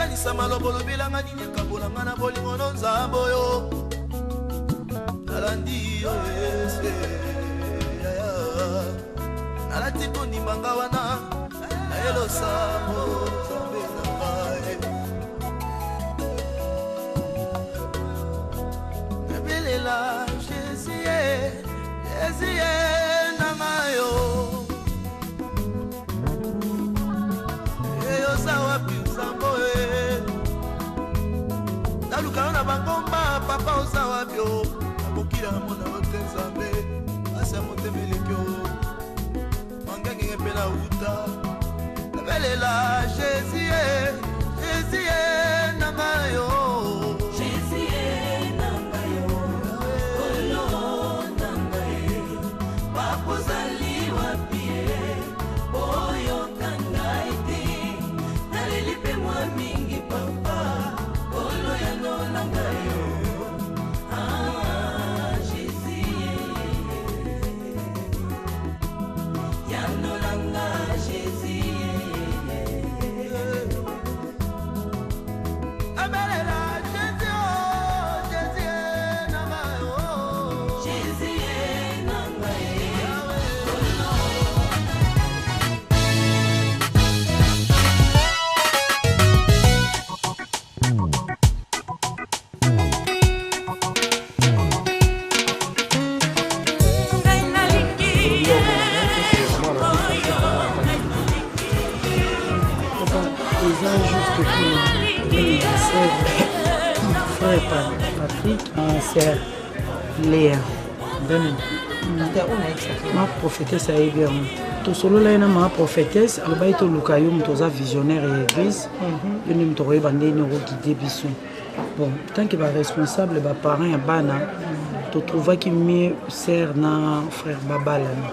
Nakanisa maloba olobelanga nini ekabolanga na bolingo no nzambe oyo nalandi yo ese nalati kondima nga wana naye losambo nzambe na ngai nabelela jesus ye jesus ye na ngai yo oza wapi nzambo e naluka yo na bangomba papa oza wapi o nakokila na mona yo te nzambe pasi ya motema eleki o mangengenge mpe na wuta nabelela jesus ye jesus ye na ngai yo Eza juste mpona anniversaire frère Patrick na sœur Léa. Ma prophétesse ayebi yango tosolola ye na mama prophétesse alobaki toluka yo moto oza visionnaire ya église yo nde moto okoyeba ndenge okoguide biso. Bon, tant que baresponsable baparent ya bana totrouvaki mieux sœur na frère babalana.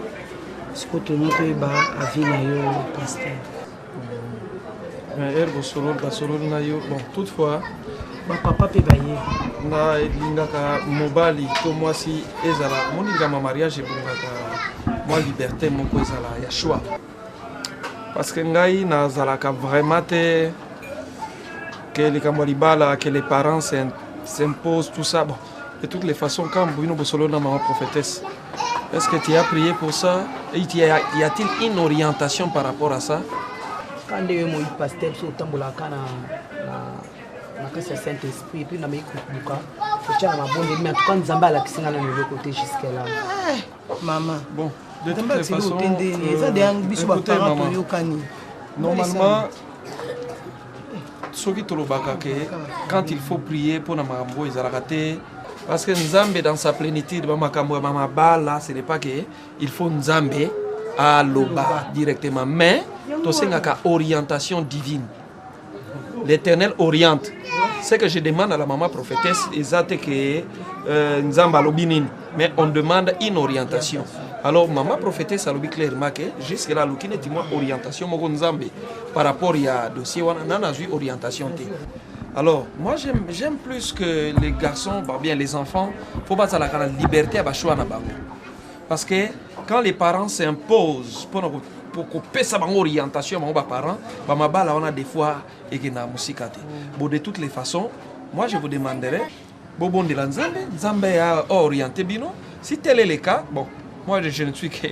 Sikoyo tolingi toyeba avis na yo pasteur. Heure bosololi basololi na yo bon toutefois bapapa mpe baye nalingaka mobali to mwasi ezala moni likambo ya mariage ebongaka mwa liberté moko ezala ya choix parce que ngai nazalaka vraiment te ke likambo ya libala que les parents s'imposent tout ça bon de toutes les façons quand bino bosololi na mama prophétesse est-ce que tu as prié pour ça et y a-t-il une orientation par rapport à ça? Ka ndenge moi pasteur biso otambolaka na na kasi ya saint esprit epuis nameki kobuka kotya na mabondeli mais en tout cas nzambe alakisi nga nano eloko te jusque là. Mama bon de toutes les façons eza deya biso baparent toyokani normalement soki tolobaka ke quand il faut prier mpona makambo oyo ezalaka te parce que nzambe dans sa plénitude bamakambo ya bamabala ce n'est pas que il faut nzambe aloba directement mais tosengaka orientation divine. L'éternel oriente. Ce que je demande à la maman prophétesse eza te ke nzambe alobi nini mais on demande une orientation. Alors maman prophétesse alobi clairement que jusque là aluki neti mwa orientation moko nzambe par rapport ya dossier wana nana azwi orientation te. Alors moi j'aime plus que les garçons bah, bien les enfants faut bazalaka na liberté ya bachoix na bango parce que quand les parents s'imposent mpona kopesa bango orientation bango baparents bamabala wana des fois ekenda mosika te. Bon, de toutes les façons moi je vous demanderai bobondela nzambe nzambe ya orienté bino. Si tel est le cas, bon, moi je ne suis que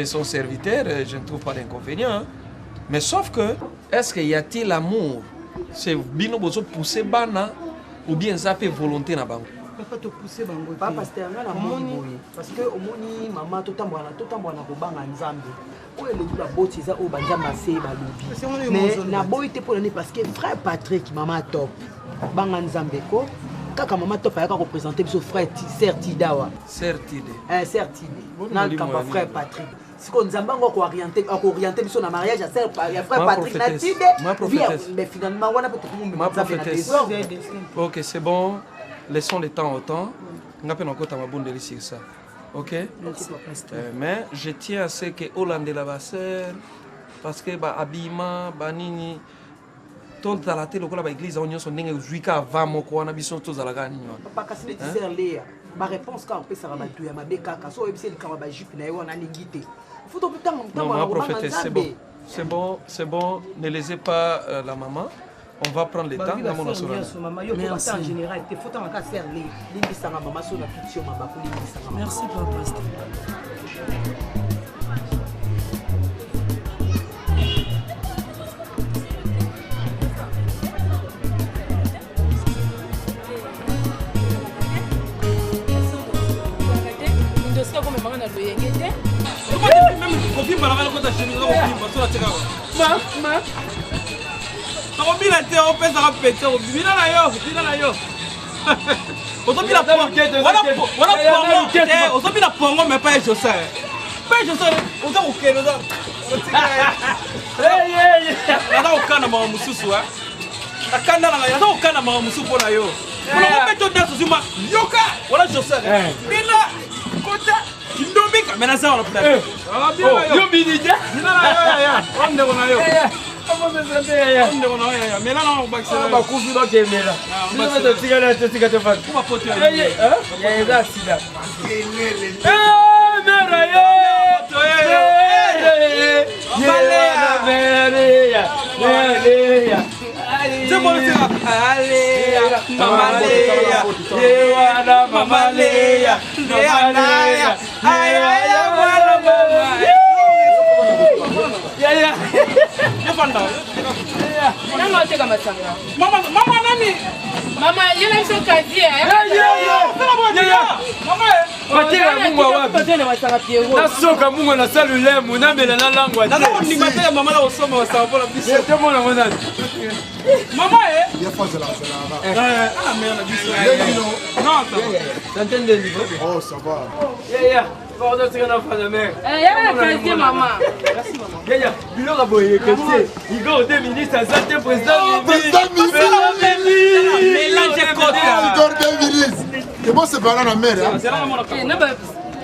son serviteur, je ne trouve pas d'inconvénient, hein. Mais sauf que est-ce qu'il y a-t-il l'amour? C'est bino bozo pousser bana ou bien eza mpe volonté na bango? Papa, topousse bango te. Papa pasteur, nga na moni boye parce que omoni mama totambola totambola na kobanga nzambe oyo elobi baboti eza oyo banzambe ase balobi mais naboyi te mpona nini parce que frère Patrick mama top banga nzambe ko kaka mama top ayaka koprésente biso frère sœur Tidawa sœur Tide sœur Tide na likambo ya frère Patrick. Sikoyo nzambe yango akooriente biso na mariage ya sœur ya frère Patrick na Tide, mais finalement wana mpe tokomomema nzambe na désordre. Ok, c'est bon, laissons le temps au temps. Nga mpe nakota mabondeli sur ça. Ok. Merci, pasteur. Mais je tiens à ce que olandela basœur parce que bahabillement banini tozala te lokola baeglise yango nyonso ndenge ozwi ka avant moko wana biso tozalaka nini wana. Papa kasi neti sœur Léa baréponse kaka opesaka bato ya mabe kaka so oyebisi likambo ya bajupe na ye wana alingi te faut Non, ma prophétesse, c'est bon. C'est bon, c'est bon. Ne laissez pas la maman. On va prendre le temps. Nyonso mama yo Merci. en général te fotangaka ser limbisanga mama so na tuti yo mabaku limbisanga mama. Merci papa pasteur. Ndosi akomemanga na loyenge te. Nakobina te, opesaka pete, bina na yo, bina na yo. Ozobina wana pongo te, ozobina pongo mais pas José. Pas José, oza kokende, oza naza kokanda makambo mosusu, nakanda na ngai, naza kokanda makambo mosusu mpo na yo. Mpona mpe to danse ozwi ma yoka wana José. Bina kota kindombika mais naza wana mpona yo. Bini te. Bina na yo yaya, o ndeko na yo. Ndeko na yo yaya, mela na kobakisela yo. Bakufi bakemela. Biso mpe totikali, totika tofanda. Kuba poto yo. Eza sida. Mera ye. Alea, Mama Lea, Lewana, Mama Lea, Lea Naya, Aya, aya, mwana mama. Yaya. Yo fanda. Nanga oteka masanga. Mama, mama nani? Mama yela biso kazie. Mama. Batela mungu wapi? Na masanga Pierrot. Nasoka mungu na salulemu namela na langwa. Naza kondima te ya mama na kosomba masanga mpona biso. Tomona ngo nani? Mama e. Ye fois c'est la c'est la. Ah merde biso. Non, ça va. Centaine de niveau. Oh, ça va. Yaya, pardon, tika na fanda mare. Yela na kazie mama. Yaya, biloko boye kete. Igor deux ministres, aza te président. Président ministre. Mélange kota. Igor deux ministres. Et bon, c'est pas la mère. Hein. C'est la maman. Eh, na ba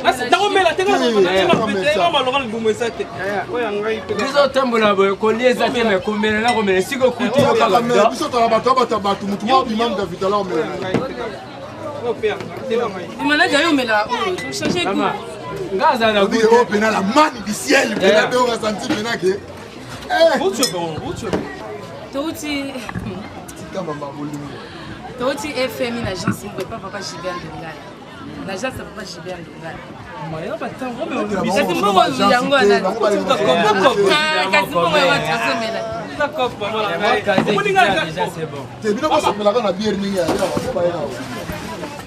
Nakomela te, malonga libumu eza te oyo ya ngai mpe. Biso otambola boye, kolia eza te, me komela na komela esika okuti yo kaka. Biso tala bato bato bato mutu mwa bimam da vitala omela. Oyo mpe ya ngai te ya ngai. Manager yo mela oyo. To changer goût. Mama, nga aza na Obi oh pena la manne du ciel, pena pe on senti pena que eh Uti oyo. Touti tika mama bolingo. Touti FMI na agence moko epa papa Gilbert Ndongala. Na agence ya papa Gilbert Ndongala. Kasi mbongo yango wana. Ah, kasi mbongo yango tozomela. Déjà c'est bon. Te bino bosepelaka na biere mingi ya ya bayela.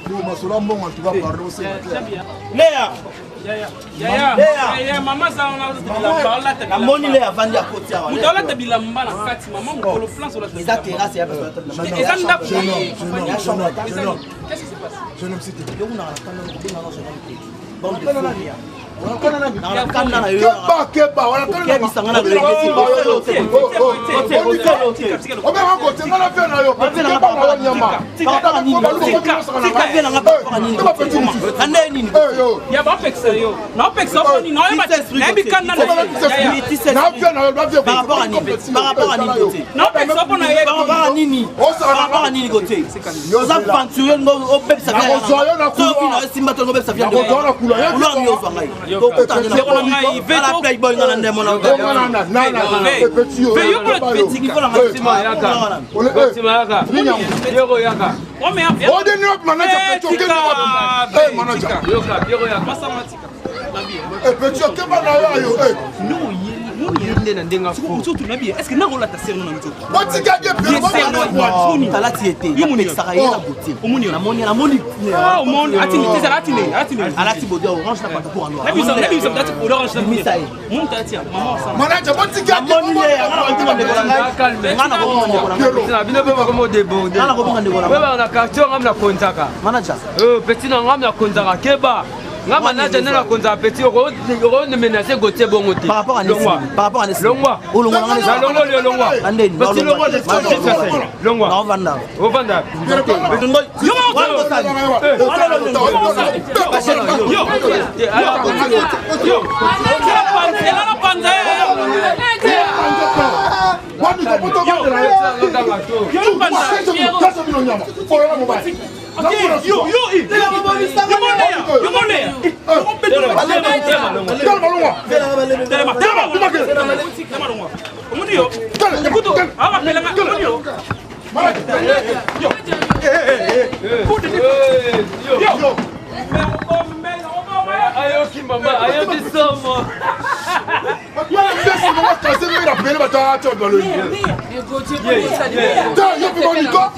Bo masolo mbongo en tout cas pardon c'est clair. Lea. Yaya, mama za wana bilamba olata. Namoni le avandi akoti awa. Moto olata bilamba na kati, mama mokolo place olata. Eza terrasse ya bato. Eza ndako. Jeune homme, jeune homme, jeune homme, jeune homme. Qu'est-ce qui se passe? Jeune homme, s'il te plaît. Yo kuna na kanda na kobenga na jeune homme te. Bande de fous. Na kanda na yo. Keba keba wana kana. Okebisanga na Obeka kote ngana fe na yo. Keba na yo nyama. Kanda nini? Eh yo. Ya baopekisa yo, naopekisa yo mponi nayebi kanda na Na fe na yo, na fe. Par rapport à nini? Par rapport à nini côté? Naopekisa mpo na ye. Par rapport à nini? Par rapport à nini côté? Oza aventurier ngo obebisa vie. Nakozwa yo na couloir. Soki na simba to ngo obebisa vie. Nakozwa yo na couloir. Couloir ni ozwa ngai. Tokutana na ala playboy nga na ndemo na. Na na na na. Petit yo. Yaka. Tima yaka. Yoko yaka. Ode ni wapi manager petit okende wapi? Eh manager. Yoka, yoko yaka. Eh petit okeba na yo ayo. Eh. Nde na ndenge afo. Est-ce que nakolata serno na nzoto? Botika die pe bo. Talati ete apekisaka ye na beauté. Namoni namoni. Omoni atini te, ezala atini atini. Alati bodi orange na pantalon noir. Nabimisa alati bodi orange na Bimisa ye. Moto alati ya mama osala. Manager botika die. Namoni ye nga na kobinga ndeko na ngai. Nga na kobinga ndeko na ngai. Na bino mpe bakomi déborde. Nga na kobinga ndeko na Mpe ngai. baka na quartier ngam na konzaka. Manager. Petit na ngam na konzaka keba. Nga manager nde na konzaka petit okomenace Gauthier bongo te. Par rapport à Nessim. Longwa. Par rapport à Nessim. Longwa. Olongwa na Na longwa lio longwa. Andeni. Petit longwa longwa. Naovanda. Ovanda. Ela na panza ye. Yo yo yo moneya. Telema telema telema longwa. Omoni yo. Kutu awa pelanga omoni yo. Yo. Ayoki mama, ayoki somo. Mbesi moko kaze mpe na pele bato ata baloyi. Yo mpe boniko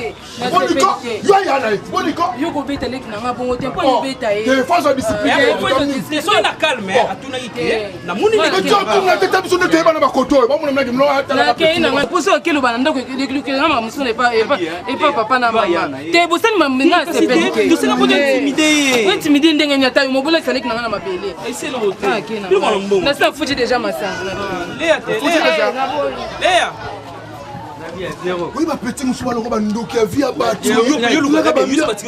boniko yo aya na ye boniko. Yo kobeta leki na nga bongo te mpo obeta ye. Te faut discipline. Soki na calme atunaki te namoni tuna te ta biso nde toyeba na bakoto oyo bamona mnaki mno nakei nanga mposo akeloba na ndako ekelanga makambo mosusu epa papa na mama te bosali nga sepeliteointimide ndenge nini ata yo mobola esaleki nanga na mabele nasi nafuti deja masanga. Oyi bapeti mosusu baloko bandoki ya vi ya bato.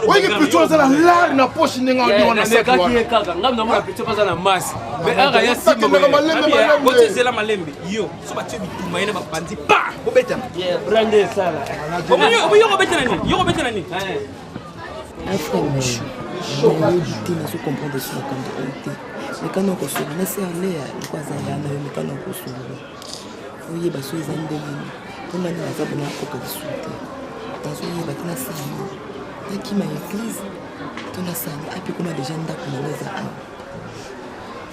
Oyeke peti oyo aza na lare na poche ndenge adi wana. Sakendaka malembe malembe. Ezela malembe yo so batie bitumba ye na bapanzi pa bobetana. Yo kobetana nini? Yo kobetana nini? Un frère Michou, nayebi te, nazo comprendre so makambo oyo te. Mekana okosolola na ser Lea loko aza ya na yo, mekana okosolola oyeba so eza ndenge nini, mpo nani naza bona akoka lisusu te. Nazoyeba te nasala nini, nakima eglise to nasala nini? Api kuna deja ndako na nga eza awa.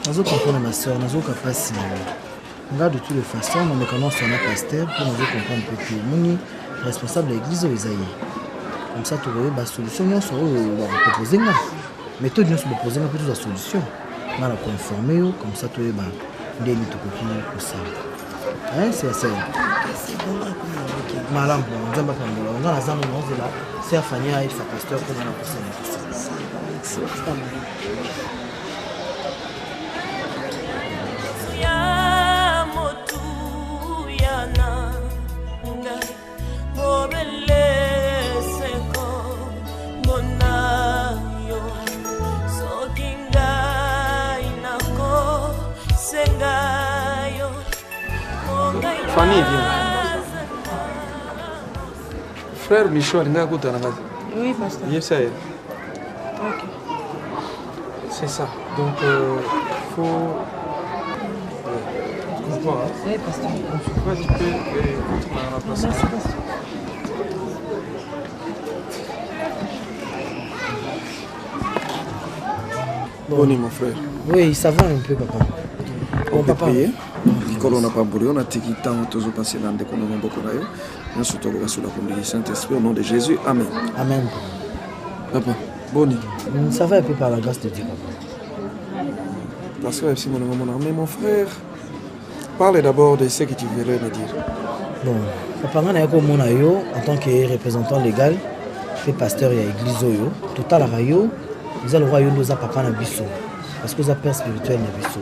Nazo comprendre ma soeur, nazoyoka mpasi na yo. Nga de toutes les façons nameka nyonso na pasteur mpo nazo comprendre mpe te. Omoni responsable ya église oyo eza ye, comme ça tokoyeba solution nyonso oyo bakopropose nga, méthode nyonso bapose nga mpo tozwa solution. Nga na koinforme yo, comme ça toyeba ndeni tokoki kosala. C'est ça. Malamu, Nzambe apambola. Nga naza ngo naozela sœur Fania ayebisa pasteur mpona na kosala. Ya motuya na ngai bobele seko mona yo soki ngai nakosenga yo ngai. Fanny, viens. Frère Michou alingaki akutana nga te. Oui, pasteur. Yebisa ye. Ok. C'est ça. Donc, faut. Ouais. Tu comprends, hein? Oui, pasteur. Vas-y, tu peux euh, à la place. Merci, pasteur. Boni, mon frère. Oui, ça va un peu, papa. Bon, papa. Likolo na pamboli yo, natiki ntango tozopase na ndeko na maboko na yo nyonso, toloba sous la conduite du Saint-Esprit, au nom de Jésus, amen. Amen. Papa, boni? Ça va un peu par la grâce de Dieu, papa. Parce que aussi mon mon mais mon frère, parle d'abord de ce que tu voulais me dire. Bon, papa, nga nayaki komona yo en tant que représentant légal mpe pasteur ya église oyo totalaka yo. Eza lokola yo nde oza papa na biso, parce que oza père spirituel na biso.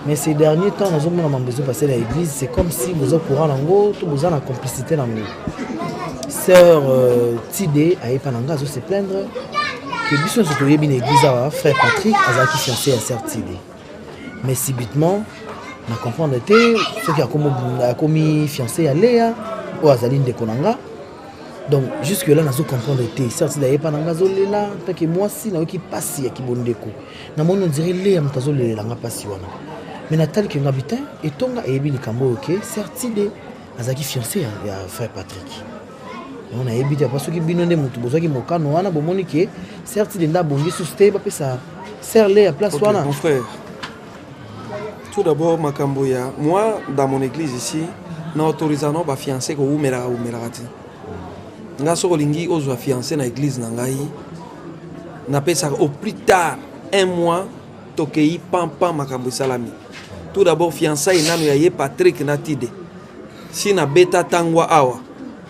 Mais ces derniers temps, nazomona mambo ezopase na église, c'est comme si boza courant nango to boza na complicité nango. Sœur Tide ayepa na nga, azo se plaindre que biso nyonso toyebi na église awa, frère Patrick azalaki fiancé ya sœur Tide, mais subitement na comprendre te soki akomi fiancé ya Lea oyo azali ndeko na nga. Donc jusque là nazo comprendre te. Sœur Tide ayepa na nga, azolela ntake mwasi. Nayoki mpasi ya kibondeko, namoni ondire Lea moto azolelela nga mpasi wana. Mais natali ke nga bitin etonga eyebi likambo oyo ke sœur Tide azalaki fiancé ya frère Patrick. Yango nayebi te, papa, soki bino nde motu bozwaki mokano wana, bomoni ke sœur Tide nde abongi susu te, bapesa sœur Lea place Ok, wana. Mon frère, tout d'abord, makambo ya moi, dans mon église ici, na autorisano bafiancé kowumelaka wumelaka te. Nga soki olingi ozwa fiancé na église na ngai, napesaka au plus tard un mois, tokei pampa makambo esalami. Tout d'abord, fiançailles nano ya ye Patrick na Tide, si nabeta tangwa awa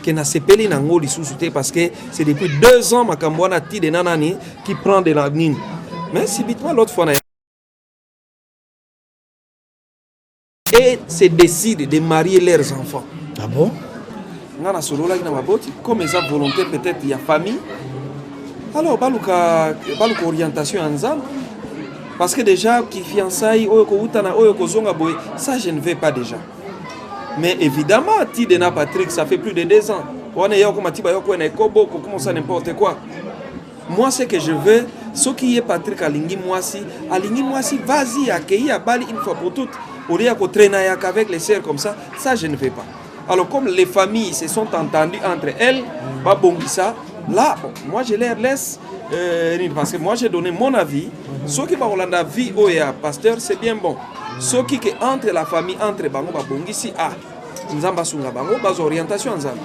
ke nasepeli nango lisusu te, parce que c'est depuis 2 ans makambo wana Tide na nani qui prend de la nini. Mais subitement, l'autre fois na et se décide de marier leurs enfants. Ah bon? Nga nasololaki na baboti, comme eza volonté peut-être ya famille, alors baluka baluka orientation ya Nzambe, parce que déjà ki fiançailles oyo kowuta na oyo kozonga boye, ça je ne vais pas déjà. Mais évidemment, Tide na Patrick, ça fait plus de 2 ans wana eya okoma ti bayo kwena ekobo kokomosa n'importe quoi. Moi, ce que je veux, soki ye Patrick alingi mwasi, alingi mwasi, vas-y, akei abali une fois pour toutes, au lieu ya kotraîner yaka avec les sœurs comme ça, ça je ne vais pas. Alors comme les familles se sont entendues entre elles, babongisa, là, bon, moi je leur laisse parce que moi j'ai donné mon avis. Soki bakolanda vie oyo ya pasteur, c'est bien bon. Soki ke entre la famille, entre bango babongisi, ah, Nzambe asunga bango, bazwa orientation ya Nzambe.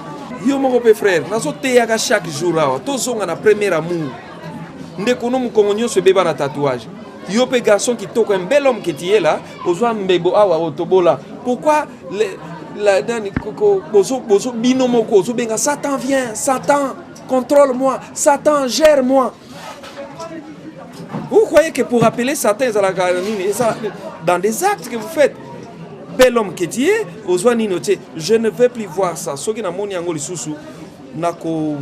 Yo moko pe frère, nazoteyaka chaque jour awa, tozonga na premier amour. Ndeko no mokongo nyonso ebeba na tatouage. Yo pe garçon kitoko, un bel homme que tu es là, ozwa mbebo awa otobola. Pourquoi le, la, nani, koko, bozo, bozo bino moko, ozo benga Satan vient, Satan contrôle-moi, Satan gère-moi. Vous croyez que pour appeler Satan, ezalaka nini? Eza dans des actes que vous faites. Bel homme que tu es, ozwa nini otie, je ne veux plus voir ça. Soki na moni yango lisusu, nako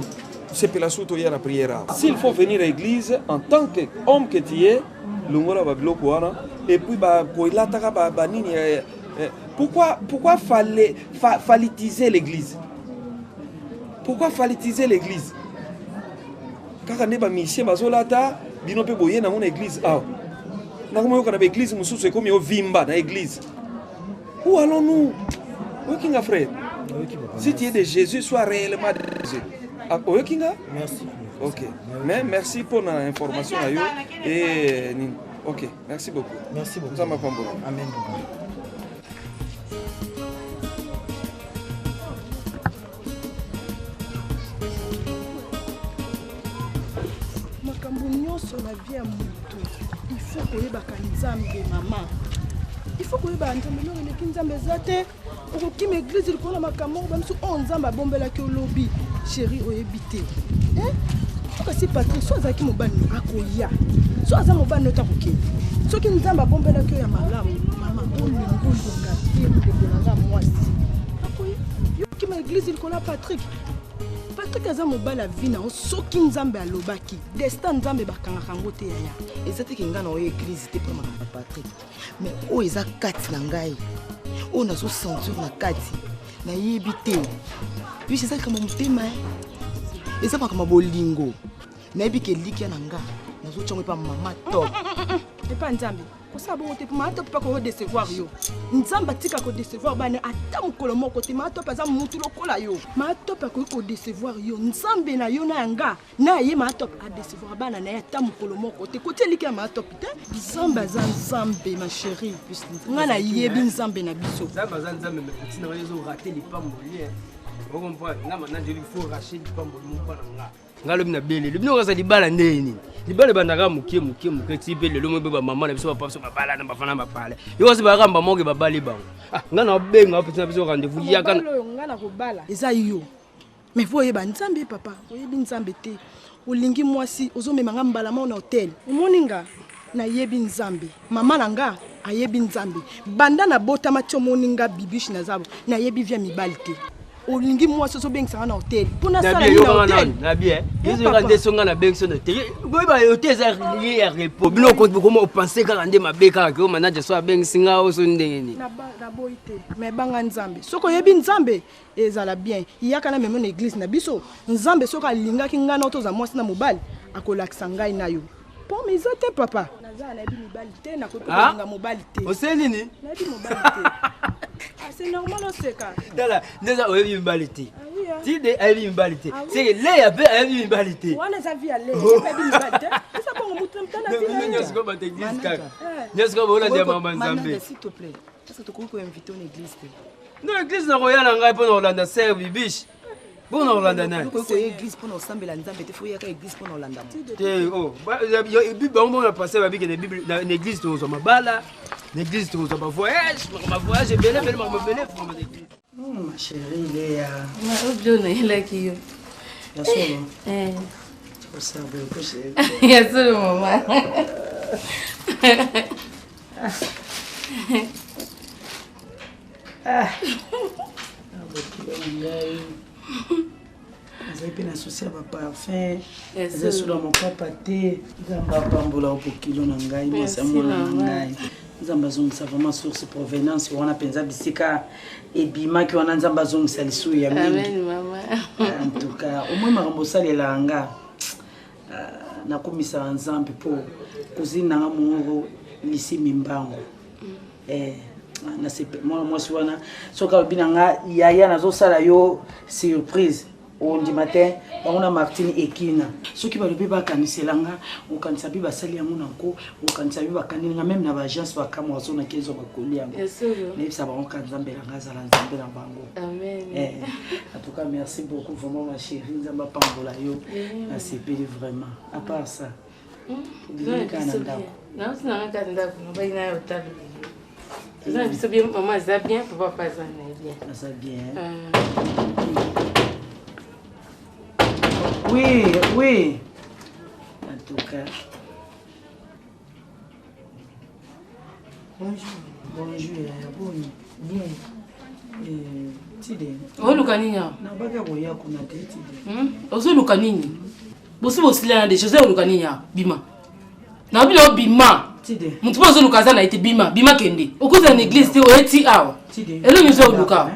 sepela su toya na prière awa. S'il faut venir à l'église en tant que homme que tu es, longola ba biloko wana et puis ba kolataka ba, ba nini, pourquoi, pourquoi fallait, fa, falitiser l'église? Pourquoi falitiser l'église? Kaka nde ba musiciens bazolata bino pe boye nango na église awa. Nakomoyoka na ba église mosusu ekomi ovimba na église. Où allons-nous? Oyoki nga frère? Si tu es de Jésus, sois réellement de Jésus. Ah, oyoki nga? Merci. Ok. Mais merci pour l'information na yo et nini. Ok, merci beaucoup. Merci beaucoup. Nzambe apambola. Amen. Makambo nyonso na vie ya moto, il faut koyebaka Nzambe mama. Il faut koyebaka Nzambe, eloko eleki Nzambe eza te. Okokima église likolo na makambo moko bamisu oyo Nzambe abombelaki olobi, chérie oyebi te. Hein? Kasi Patrick, so azalaki mobali no akoya. So aza mobali no takokende. Soki Nzambe abombelaki yo ya malamu, mama olingo olinga te ndeko na nga mwasi. Akoya. Yo okima église likolo ya Patrick. Patrick aza mobali ya vie na yo, soki Nzambe alobaki, destin Nzambe bakangaka yango te yaya. Eza te ke nga na oyo église te mpo na makambo ya Patrick. Mais oyo eza kati na ngai, oyo nazo sentir na kati, nayebi te. Puis eza likambo ya motema, hein. Eza makambo ya bolingo. Nayebi ke elikya na nga, nazotia yango epa mama top. Epa Nzambe. Kosala bongo te, mama top mpe akodecevoir yo. Nzambe atika kodecevoir bana ata mokolo moko te. Mama top aza mutu lokola yo. Mama top akoki kodecevoir yo. Nzambe na yo na ya nga, na ye mama top adecevoir bana na ye ata mokolo moko te. Kotia elikya ya mama top te. Nzambe aza Nzambe, ma chérie. Nga nayebi Nzambe na biso. Nzambe aza Nzambe, mais petit na nga ezo rater lipamboli, hein. Vous comprenez? Nga maintenant, je lui faut racheter lipamboli moko na nga. Nga lobi na bele, lobi noko aza libala ndenge nini? Libala ebandaka moke, moke, moke, ti pe lelo mobe ba mama na biso, ba papa biso babala na bafana ba pale. Yo kasi ba ramba moke babali bango. Ah, nga na benga petit na biso rendez-vous yaka na Mobali oyo nga na kobala eza yo. Mais faut oyeba Nzambe papa, oyebi Nzambe te. Olingi mwasi, ozomema nga mbala moko na hôtel. Omoni nga nayebi Nzambe. Mama na nga ayebi Nzambe. Banda na botama ti omoni nga bibiche na zabo, nayebi vie mibali te. Olingi mwasi ozobengisa nga na hôtel. Mpo nasala nini na hôtel? Na bien. Eh, Yesu yoka papa. nde songa na bengi so na hôtel. Boyeba hôtel eza lieu ya repos. Bino okoti bokoma openser kaka nde mabe kaka ke manager so abengisi nga oso ndenge nini. Na ba, na boyi te. Mais banga Nzambe. Soki oyebi Nzambe, ezala bien. Yaka na memo na église na biso. Nzambe soki alingaki nga na toza mwasi na mobali, akolakisa ngai na yo. Po mais eza te papa. Naza nayebi mibali te, nakoki Ah? kolinga mobali te. Osali nini? Nayebi mobali te. Ah, c'est normal oseka. Tala, ndeza oyebi mibali te. Ah oui, hein. Tide ayebi mibali te. Ah oui. C'est que Léa pe ayebi mibali te. Wana eza vie ya Léa, ye pe ayebi mibali te. Eza bongo mutu na mutu na vie na ye. Nyonso ko bato église kaka. Eh. Nyonso ko bolanda ya mama Nzambe. Mananda, s'il te plaît. Est-ce que tokoki ko-inviter na église te? Non, église na koya na ngai mpo na kolanda sœur Bibiche. Mpo na kolanda nani? Okoki koya église mpo na kosambela Nzambe te, faut oyaka église mpo na kolanda moto. Te, oh, ba, ya, ya, ya, Bible, bango moko na pasteur babiki na Bible, na, na église tokozwa mabala, na église tokozwa ba voyage, makambo ba voyage ebele, ebele, makambo ebele, makambo na église. Ma chérie Léa. Ma objo nayelaki yo. Ya solo? Eh. Osala boye ko chérie. Ya solo mama. Ah. Bokilo na ngai. Nazali mpe na souci ya ba parfum. Eza solo ya mopapa te. Nzambe apambola yo bokilo na ngai, mwasi ya mwana na ngai. Nzambe azongisa vraiment source provenance wana mpenza bisika ebimaki wana, Nzambe azongisa lisusu ya mingi. Amen, mama. En tout cas, au moins makambo osalelaka nga, nakumisaka Nzambe mpo cousine na nga moko Lisi Mimbango. Mwana mwasi wana soki alobi na nga yaya nazosala yo surprise ondima te bango na martine ekina soki balobi bakanisela nga okanisa bi basali yango na nko okanisa bi bakaneli nga meme na baagence bakamwa so na kezwa bakoli yango nayebisa bango ka nzambe na nga azala nzambe na bango eh, en tout cas merci beaucoup vraiment ma chérie nzambe apambola yo nasepeli vraiment à part ça obimi kaka na ndako nauti nanga kaka ndako nabai na yo talo toza na biso bien mama aza bien papa pa aza na ye bien aza bien euh. oui oui en tout cas bonjour bonjour yaya boni bien eh, tide oluka nini awa nabaki koya kuna te tide hmm? ozoluka nini bosi bosilana deja oza koluka nini awa bima nayebi na yo bima moto mpe ozoluka aza na ye te bima bima kende okozala na eglise te oye ti awa elongi oza koluka awa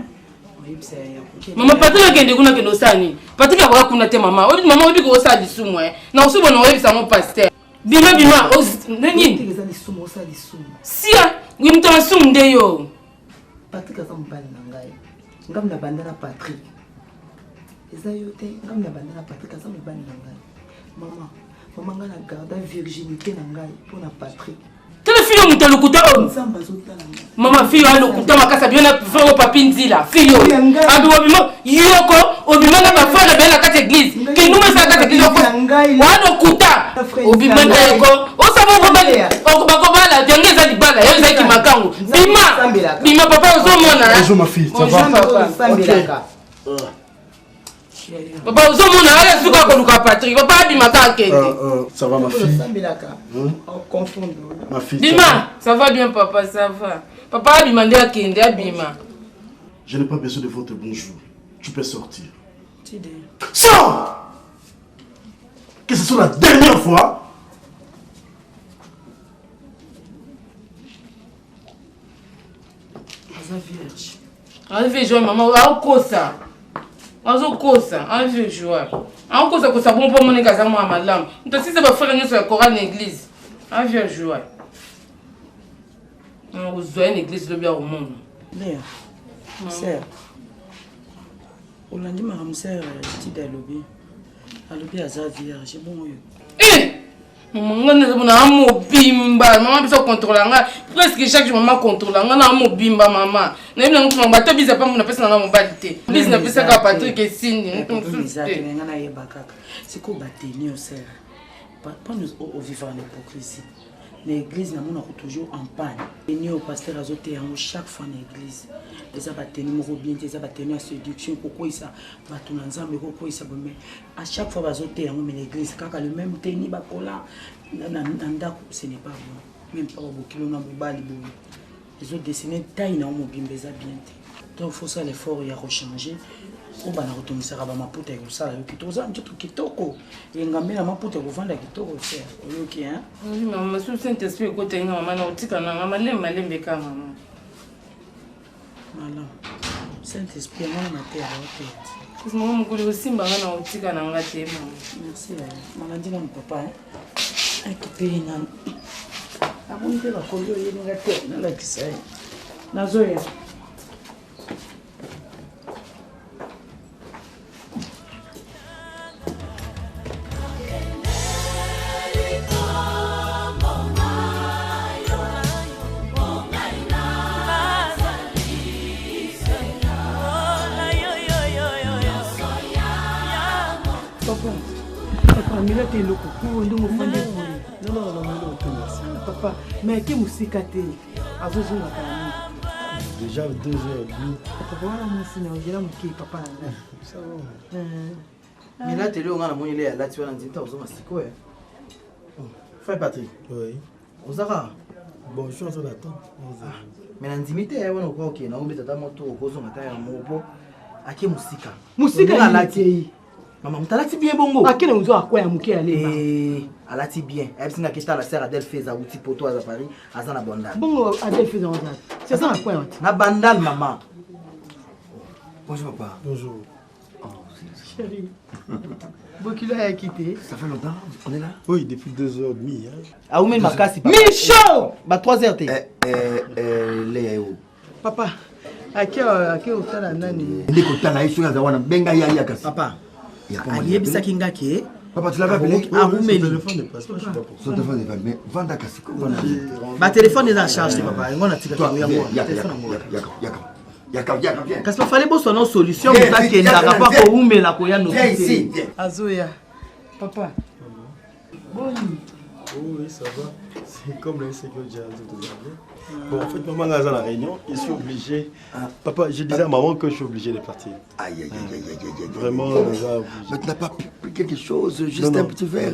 mama patrik akende kuna kende osala nini patrik akoya kuna te mama mama oyebi koosala lisumu e na osubona oyebisa yango paster bima bima nini sia moto masumu nde yo patrik aza mobali na ngai ngai na banda na patrik eza yo te ngai na banda na patrik aza mobali na ngai mama mama ngai na garda virginité na ngai mpo na patrik tala fille oyo moto ya lokuta oyo mama fille oyo alokuta makasi abima na frère oyo papi nzila fille oyo abima obima yoko obima na bafrère na bele na kati eglise kindumba esala kati eglise wana lokuta obima na yoko osaba bakobala yango eza libala yo ezalaki makangu bima bima papa ozomona papa ozomona ala suka koluka patrik papa abima kaka akende euh, euh, ça va ma fille hmm? ma fille bima ça va bien papa ça va papa abima nde akende abima je n'ai pas besoin de votre bonjour tu peux sortir sors que ce soit la dernière fois aza vierge aza vierge mama aokosa azokosa aza vierge wana aokosa kosa bongo mpo amoneka aza mwana malamu moto asisa bafrere nyonso ya chorale na église aza vierge wana kozwa ye na église lobi akomona lea ser olandi makambo ser tida alobi alobi aza vierge bongo yo eh! Mama nga naza na mobimba mama biso contrôle nga presque chaque jour mama contrôle nga na mobimba mama nayebi nango mama bato biza pambo napesa nanga mobali te bizi napesaka Patrick esindi moto mosusu te nga nayeba kaka sikoyo bateni osera mpona ovivre na hypocrisie na église namonaka toujours en panne teni oyo pasteur azoteya yango chaque fois na église eza bateni moko bien te eza bateni ya séduction kokweyisa bato na nzambe kokweyisa bome à chaque fois bazoteya yango mais na église kaka le même teni bakola na ndako ce n'est pas bon même pas babokilo na mobali boye ezodessine taille na yo mobimba eza bien te donc faut sala effort ya kochanger obanda kotongisaka bamaputa ya kosala yo kitoko oza nzoto kitoko engambe na maputa ya kovanda kitoko ser oyoki hein mama soki saint esprit ekotaki nga mama na kotika na nga malembe malembe ka mama malamu saint esprit yango na mateya baoteya kasi mama mokoli osimba nga na kotika na nga te mama merci nalandi nanu papa akipe ye nanu amoni mpe bakoli oyebi nga te nalakisa ye nazoya papa amela te eloko po ndenge ofandi boye papa mais ake mosika te azozonga kala mingi Déjà 2 heures et demie. Papa wana mwasi na ozela moke papa na ngai. Mina tele nga namoni le alati wana nzinta ozonga sikoyo. Frère Patrick. Oui. Ozaka Bon, je suis en train d'attendre. Ah, mais nandimi te wana okoki okende naombi tata moto okozonga ata ya moko po ake mosika. Mosika alati. Mama moto alati bien bongo. Akende kozwa akwa ya moke ya lemba. Eh, alati bien. Ayebisi nga kesta la sœur Adèle Feza awuti poto aza Paris, aza na Bandal. Bongo Adèle Feza aza. C'est ça na kwa ya. Na Bandal mama. Bonjour papa. Bonjour. Oh, chérie. Bokilo ayaki te. Ça fait longtemps, on est là Oui, depuis 2h30. Hein. Aoumel Makasi. Micho Ba 3h te. Eh, eh, eh, Léa, Papa, ake ake otala nani? Nde kotala ye soki aza wana benga ye aya kasi. Papa, ayebisaki nga ke Papa, tu l'avais appelé Arumeli. Son téléphone est pas mais vanda kasi ko vanda. Ba téléphone eza en charge te papa. Yango natika Toi, yango. viens, yaka, Téléphone yango. yaka, yaka, yaka, yaka, viens. Kasi fallait boswa na solution Viens, moto akendaka viens, mpo viens. akowumela koya Viens noki ici, te. viens. Azoya. Papa. Boni. Oh oui, ça va. C'est comme la sécurité tout va bien. Bon, en fait, maman est à la réunion. Je suis obligé. Papa, je disais à maman que je suis obligé de partir. Aïe, aïe, aïe, aïe, aïe, aïe. Vraiment, on est obligé. Mais tu n'as pas pris quelque chose, juste Non, non. un petit verre.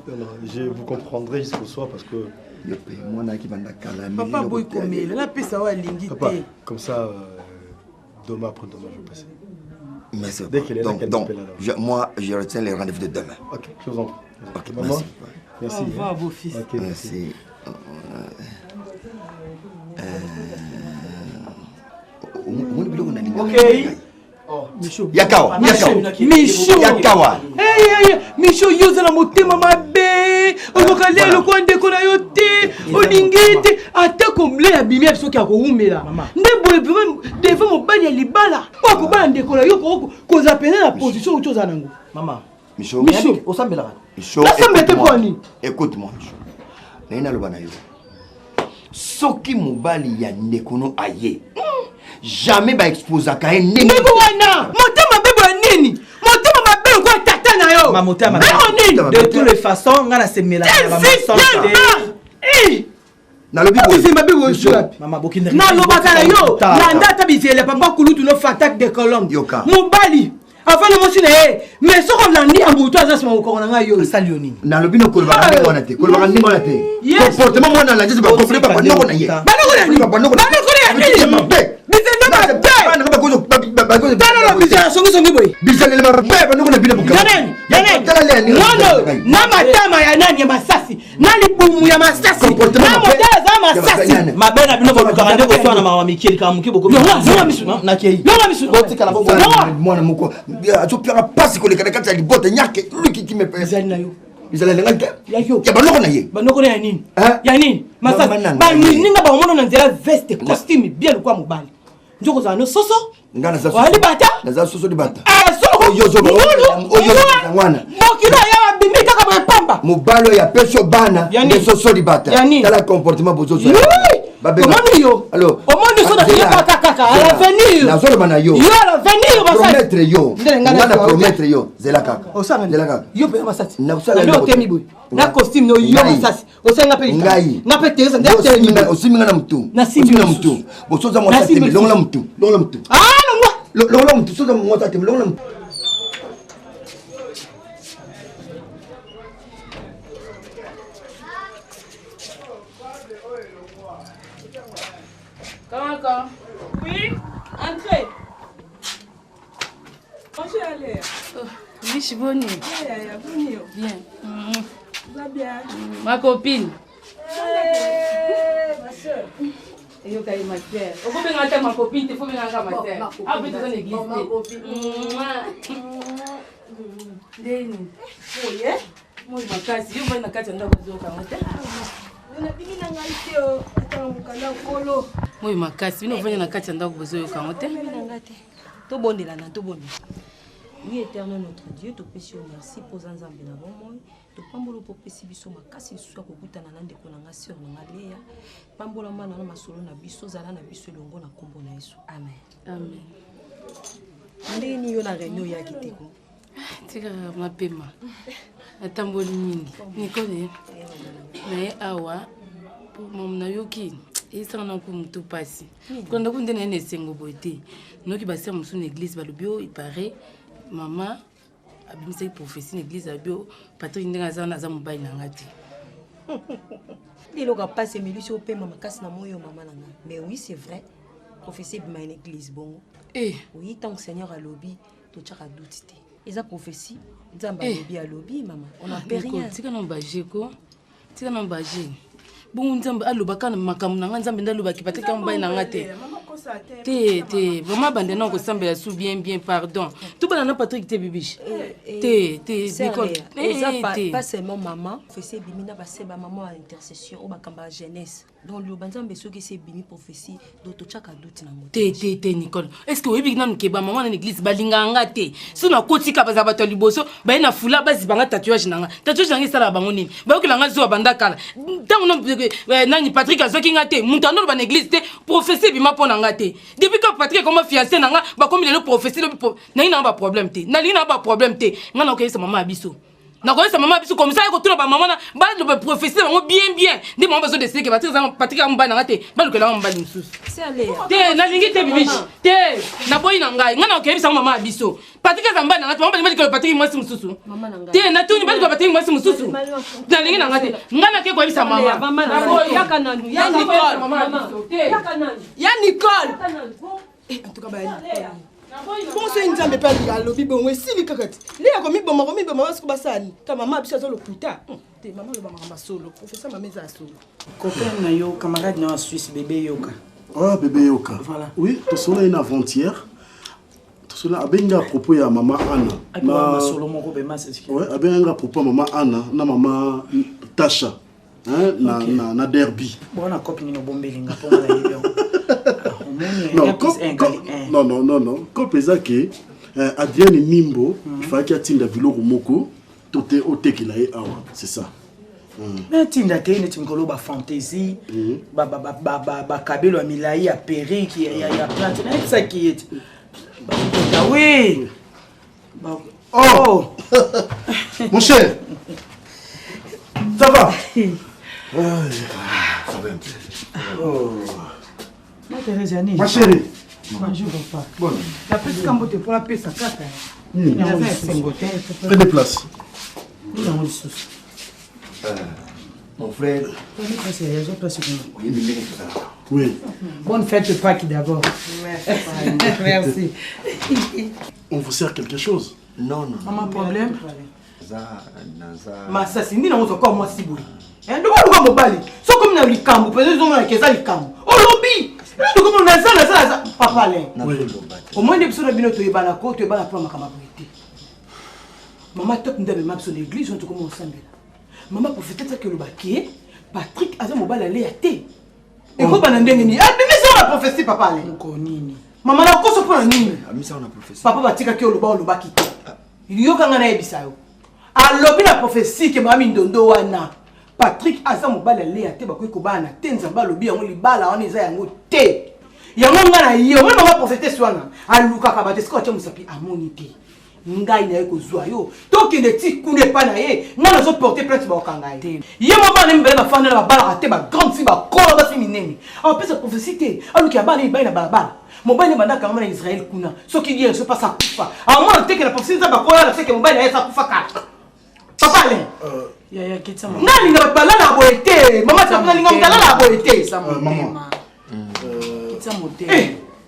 Non, non, je vous comprendrai jusqu'au soir parce que. Mwana qui banda kala. Papa boy komela napesa oyo alingi Papa, te. comme ça, demain après demain, je vais passer. Merci. Dès qu'elle est là, Donc, qu'elle donc m'appelle alors. moi, je retiens les rendez-vous de demain. Ok, je vous en prie. Ok, Maman, merci. merci. Au revoir, hein. beau-fils. Ok, merci. Omoni biloko nalinga. Ok. Yakawa, yakawa. Micho. Yakawa. Hey, hey, Micho yo oza na motema mabe okoka lia eloko ya ndeko na yo te olingi te ata komle abimi ya soki akowumela nde boye vraiment devant mobali ya libala oyo akobala ndeko na yo kozala mpenza na position oyo ozala nango Mama. Micho. Micho. Osambelaka. Micho, Nasambela te écoute-moi. mpo nini? Écoute-moi, Micho. Naye naloba na yo. Soki mobali ya ndeko no aye, jamais baexposaka ye ndenge ndenge wana motema mabe boya nini motema mabe lokola tata na yo Ma motema Nako nini De toutes les façons, nga nasemelaka na ba mensonge te. Nalobi boye. mabe boye wapi? Mama bokende. nalobaka na yo landa ata bizela papa kulutu no fatak de colombe mobali afandi mwasi na ye mais soki olandi ya motu aza nsima mokoko na ngai yo asali yo nini nalobi no kolobaka ndenge wana te kolobaka ndenge wana te Yes. comportement mwana alandi eza bakomple banoko na ye Banoko na nini? banoko na Banoko ya nini? mabe bizela mabe tala na bizela songisongi boye bizaleli mabe banoko na bino Ya nani? Ya nani? Mwana oyo, na matama ya nani ya masasi na libumu ya masasi na modele aza masasi mabe na bino bolukaka nde koswana na makambo mike likambo moke bokomi nakei botikala mwana moko azopiaka mpasi koleka na kati ya libota nyake lukiki mepe ezali na yo bizaleli ngai te ya banoko na ye banoko na ya nini ya nini masasi Mama na ngai. baninga bakomona na nzela veste costume bien lokwa mobali nzoko ozala no soso nga naza Oya libata? naza soso libata wana mokilo aya babimi kaka boye pamba mobali oyo apesi yo bana nde soso libata Ya nini? tala comportement bozozwa Yui! Omoni yo omoni so nakiyebaka kaka à l'avenir nazoloba na yo yo à l'avenir basasi promettre yo Ndele ngai nga na nazwa yo te. promettre yo zela kaka osanga zela kaka yo mpenza masasi Nakosala nde eloko te. otemi boye na costume no yo Ngai. masasi osalinga mpe likambo. Ngai. nga mpe teresa nde Yo atelemi osimbi nga na mutu Nasimbi Osimbi na lisusu. mutu bosoza mwasi Nasimbi atemi longola lisusu. mutu longola mutu ah longwa longola mutu soza mwasi atemi longola mutu Comment encore Oui, entrez. Bonjour Aléa. Oh, Mich boni. Yeah, yeah, boni. Bien. Va bien. Ma copine. Hey, ma soeur. eyoka ye ma sœur okobenga ata ma copine te fo bengaka ma Bon, sœur ma copine, awa mpe toza na église bon, ma te copine. ndeni Oye. moi makasi yo vai na kati ya ndako ozokanga te Nabimi na ngai te o. Atanga mokanda nkolo. moi makasi bino ovandi na kati ya ndako bozoyokango te Nabimi na ngai te. Tobondelana, tobondela. Oui, éternel notre Dieu, topesi yo merci mpo oza nzambe na bomoi topambola mpo opesi biso makasi lisusu ya kokutana na ndeko na nga sœur na nga leya pambola mwana na masolo na biso zala na biso elongo na nkombo na yesu amen amen ndenge nini yo na réunion oyaki te ko tikaka mapema natamboli mingi nikone naye awa po mama nayoki eyesanga na mpo motu mpasi kolanda ku nde naye na esengo boye te noyoki basere mosusu na église balobi o ipare mama abimisaki prophétie na église alobi o patrik ndenge aza wana aza mobali na nga te nde eloko ya mpasi emelisi opema makasi na moi oyo mama na nga mais oui c'est vrai prophétie ebima na église bongo oui ntango seigneur alobi totyaka doute te eza prophétie nzambe Eh. alobi alobi mama on n'en peut Nicole, rien tika na baje ko tika na baje bongo nzambe alobaka na makambo na nga nzambe nde alobaki patrik ya mobali na nga te te te vraiment bande na kosambela su bien bien pardon tobala na patrik te bibiche te te Sœur Nicole Léa, eza Eh, pa- te pas seulement maman prophétie ebimi na base bamama ya intercession oyo bakamba ya jeunesse Donc liloba Nzambe soki esi ebimi prophetie donc totiaka doute nango te. Te te Nicole, est ce que oyebi nanu ke bamama na église balingaka nga te? So nakotika bazala bato ya liboso baye na fula baziba nga tatouage na nga. Tatouage na nga esalaka bango nini? Bayokela nga zuwa banda kala. Ntango nani Patrick azwaki nga te, moto andoloba na église te prophetie ebima mpo na nga te. Depuis que Patrick akoma fiancé na nga, bakomi lelo prophetie lobi. Nalingi nanga baproblème te, nalingi nanga baproblème te. Nga nakoyebisa mama ya biso, nakoyebisa mama biso comme ça ekotuna bamama na baloba prophétie na bango bien bien nde mama bazodeside ke Patrik aza mobali na nga te, balukela nga mobali mosusu te. Nalingi te, Bibiche, te, naboyi na ngai. Ngai nakoyebisa ngo mama ya biso, Patrik aza mobali na nga te. Mama balingi balikela Patrik mwasi mosusu te. Natuni, balikela Patrik mwasi mosusu? Nalingi na nga te. Ngai nake koyebisa mama. Ya Nicole, en tout cas baya bongo soki Nzambe mpe alobi bongo, esili kaka ti leya komiboma komiboma. Basiko basala ka mama biso aza lokuta te. Mama aloba makambo ya solo, professeur mama eza ya solo. Copain na yo, camarade na yo ya Suisse, bébé Yoka. Ah, bébé Yoka. Voilà. Oui, tosola ye na avant-hier. Tosola, abengi à propos ya mama Anna. Na masolo moko be masesi. Ouais, abengi à propos ya mama Anna na mama Tasha. Hein, na, okay. Na derby. Bona cope nini obombelinga mpo nga nayebi yango? Non, non, non, non, non. Cope eza ke Adrienne Mimbo, il fallait atinda biloko moko to te otekela ye awa, c'est ça. Mais atinda te neti mikolo bafantaisie, bakabelo ya milai ya perruque ya plante. Nayebisaki ye ti bakota wi. Oh, mon cher, ça va? Ça va un peu. Oh. Ma Thérèse yani. Ma chérie. Bonjour papa. Bon. Napesika mbote mpo napesa kaka. Naza esengo te. Prenez place. Yango lisusu. Mon frère. Oui. Oui. Bonne fête de Pâques d'abord. Merci. Merci. On vous sert quelque chose? Non, non. Maman, problème? Masasi nini nango ozwa mwasi boye? Ndoko oluka mobali soki omi na likambo mpenza ezomonaka eza likambo olobi ndoko naza naza naza. Papa Alain, omoi nde biso na bino toyebana ko toyebana mpona makambo ya boye te. Mama Top nde amema biso na église wana tokoma osambela. Mama prophétesse aki oloba ke Patrik aza mobali aleya te. Ekobana ndenge nini? Abimisa na prophétie, papa Alain. Nini? Mama nakoso mpona nini? Abimisa na prophétie. Papa batikaki oloba, olobaki te. Yoka ngai nayebisa yo, alobi na prophétie ke mama Mindondo wana Patrik aza mobali aleya te, bakoki kobala na te. Nzambe alobi yango, libala wana eza yango te. Yango ngai na ye omoni mama prophétesse wana alukaka bato esika batya mosapi amoni te. Ngai naye kozwa yo, tokende ti kuna epai na ye. Ngai nazoporte plainte, bakokanga ye. Ye mo bana mibale bafanda na babalaka te, bagrande fille bakola basi minene. Apesa prophétie te, alukela bana mibali na balabala. Mobali banda akangama na Israel kuna soki ye so mpasi akufa, amona teke na prophétie Nzambe akolala seke mobali na ye asa akufa kala. Papa Alain, nga alinga bato balalaka boye te. Mama, nalinga moto alalaka boye te.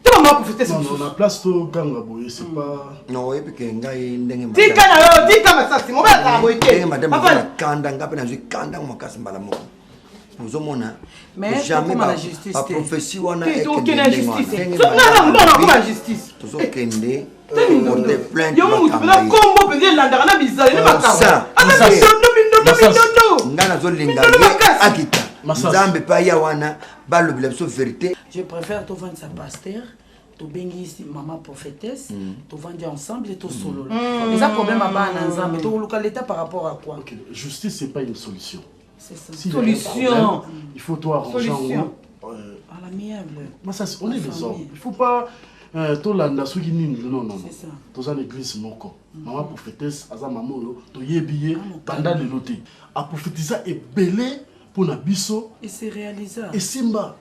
Te, mama prophétesse. Non, na place to ganga boye, c'est pas. Non, oyebi ke ngai ndenge Tika na yo, tika masasi, mobali azalaka boye te. Ndenge madame aza na kanda, nga mpe nazwi kanda yango makasi mbala moko. Ozomona jamais baprophétie wana. Tozokende porte plainte. Yango motu mpena kombo mpenza elandaka na bizali na makambo aza mindondo mindondo mindondo. Ngai nazolinga ye akita Nzambe mpe aya wana balobela biso vérité. Je préfère tovandisa pasteur, tobengi mama prophétesse, tovandi ensemble, tosolola. Eza problème ya bana na Nzambe, tokoluka l'état par rapport à quoi? Okay. Justice, c'est pas une solution. C'est ça. S'il y a un Solution. problème, il faut toi arranger Solution. en À l'amiable. Mais ça, on est des hommes. Il faut pas tolanda soki nini. Non, non, non. C'est ça. Toza na église moko. Mama prophétesse aza mama oyo toyebi ye banda lelo te. Aprophétisa ebele mpona biso. Et se réalisa. Esimba.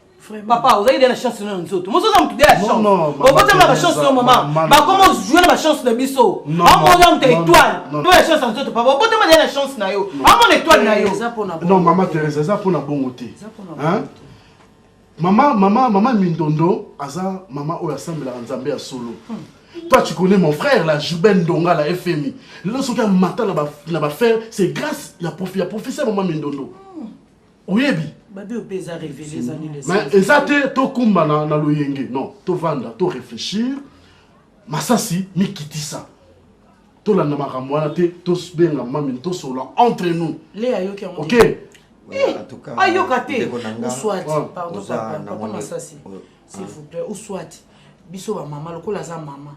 Papa, ozali de na chance na nzoto moso oza motu de ya Non, chance. non, mama Obotama na bachance Teresa, yo mama mama, bakoma ozwe na bachance na biso. Non, Amona non, moto non, étoile non. to ya chance na nzoto. Papa, obotama de na chance na yo, amona étoile na yo. Non, mama Teresa, eza mpona bongo te. Hein? Mama, mama, mama Mindondo aza mama oyo asambelaka Nzambe ya solo. Toi, tu connais mon frère là, Juben Ndonga, la FMI. Lelo soki amata na bafaire, c'est grâce ya professeur mama Mindondo, oyebi. Babi oyo mpe eza révélé, eza nini? Mais eza te tokumba na loyenge. Non, tovanda, to réfléchir. Masasi, mikitisa, tolanda makambo wana te. Tobenga mami, tosolola entre nous. Le ayoki yango. Ok. Ayoka te. Ou soit, pardon papa, papa Masasi, s'il vous plaît, ou soit biso ba mama lokola aza mama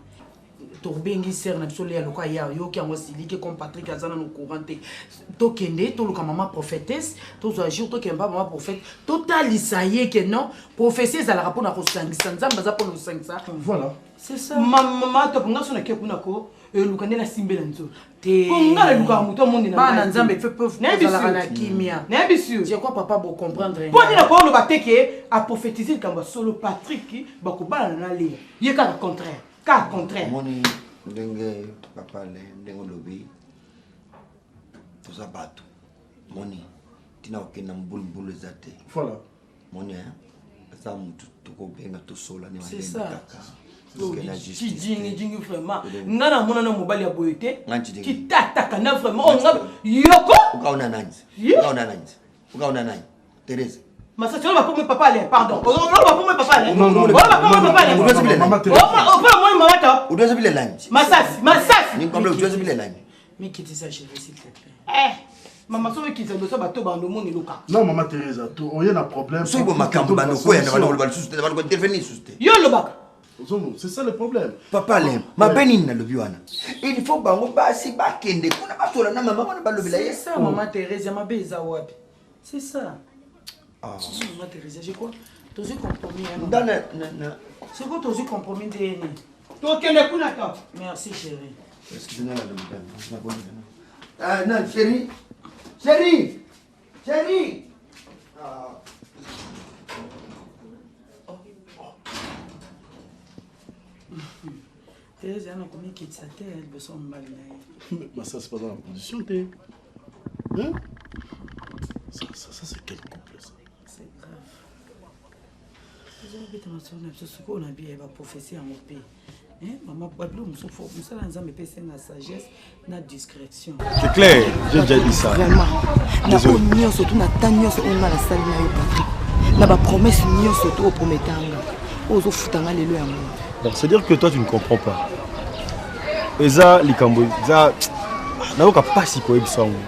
tobengi sere na biso leya lokola ye ayoki yango asiliki comme Patrick aza nano courant te tokende toluka mama prophétesse tozwa jour tokende mpa mama prophète totalisa ye ke non prophétie ezalaka mpona kosangisa nzambe aza mpona kosangisa voilà c'est ça mama top nga so nake kuna ko eluka nde nasimbela nzoto te po nga nalukaka moto amonela bana nzambe pe ozalaka na kimia nayebisi yo je crois papa bocomprendre mpo nde nakoloba te ke aprophétise likambo ya solo Patrick bakobalana na Lea ye kaka contraire kaka contraire omoni ndenge papa le ndenge olobi toza bato moni ntina kokende na mbulumbulu eza te voilà moni eza motu tokobenga tosola ne C'est ça. kaka tokende na justice Tshidingi dingi vraiment nga namona na mobali ya boye te Nga Tshidingi. kitataka na vraiment oyo nga yoko ukaona nani Ye. ukaona nani ukaona nani Thérèse masasi oloba po papa ale pardon oloba po papa ale Non, non, oloba po papa ale Udozi bile nani? opa moni mama to udozi bile nani masasi masasi nikwambia udozi bile nani mikitisa chérie s'il te plaît eh mama soki okitisa liboso bato bando omoni eloka non mama Thérèse to oye na problème soki bo makambo bando koya na bando koloba lisusu te bando kointervenir lisusu te yo olobaka c'est ça le problème papa Alain mabe nini nalobi wana il faut bango basi bakende kuna basola na mama wana balobela ye c'est ça mama Thérèse ya mabe eza wapi c'est ça Ah. mama Thérèse je crois tozwi compromis ya mama. Nga na- na- sikoyo tozwi compromis nde ye nini tokende kuna to merci chérie Excusez-moi, madame. Ah, non, chérie. Chérie. Chérie. Ah. Thérèse yana komikitisa te liboso ya mobali na ye Masasi pas dans la position te hein ça, ça, ça c'est quel couple ça c'est grave tozobeta masolo na biso sikoyo na biye baprophétie yango mpe mama babilo mosusu mosala ya nzambe mpe esenga sagesse na discrétion C'est clair, j'ai déjà dit ça. Vraiment. Na Désolé. oyo nyonso tu na ta nyonso oyo nga nasali na yo Patrick. Na bapromesse nyonso to oprometanga. Oyo ozofuta nga lelo yango. Bon, c'est-à-dire que toi, tu ne comprends pas. Eza likambo, eza nayoka pasi koyebisa yango.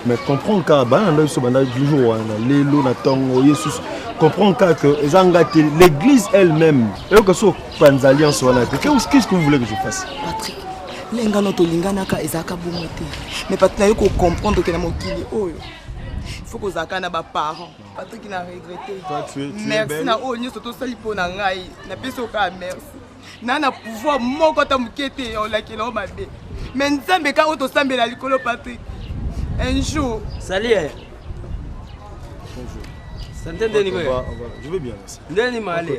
Mais comprendre kaka bana na biso banda jour wana lelo na ntongo yesus comprendre kaka que eza nga te l'église elle-même eyoka so opanza alliance wana te qu'est-ce que vous voulez que je fasse Patrick, ndenge no tolinganaka ezalaka bongo te. Mais Patrick naye kocomprendre ke na mokili oyo il faut kozalaka na baparent. Patrick na regrette. Toi, tu es- tu es merci belle. na oyo nyonso tosali mpo na ngai. Napesi yo kaka merci. Na na pouvoir moko ata moke te ya olakela yo mabe. Mais nzambe kaka oyo tosambela likolo Patrick. Un jour. Salut. eh. Bonjour. Santé ndeni On koyo. va- on va- Je vais bien, merci. Ndeni mali.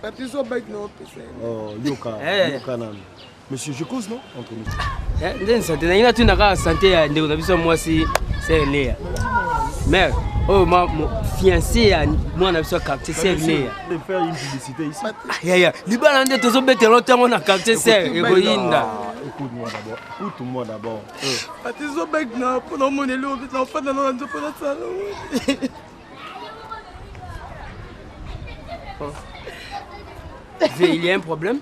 Patrick so baki na opesa ye. Oh, yoka, Eh. yoka nanu. Monsieur, je cause, non Entre nous. Eh, ndeni santé na ina tuna kaka santé ya ndeko na biso ya mwasi sœur Léa. Mère, oyo ma mo- fiancé ya mwana na biso ya quartier sœur Léa. De faire une publicité ici. Ah, ya ya, libala nde tozobetela ntango na quartier sœur ekoyinda. Ah, Écoute-moi d'abord. Écoute-moi d'abord. Patrick so baki na mpona omona eloko mpe na ofanda na nzo mpona sala. Ve, il y a un problème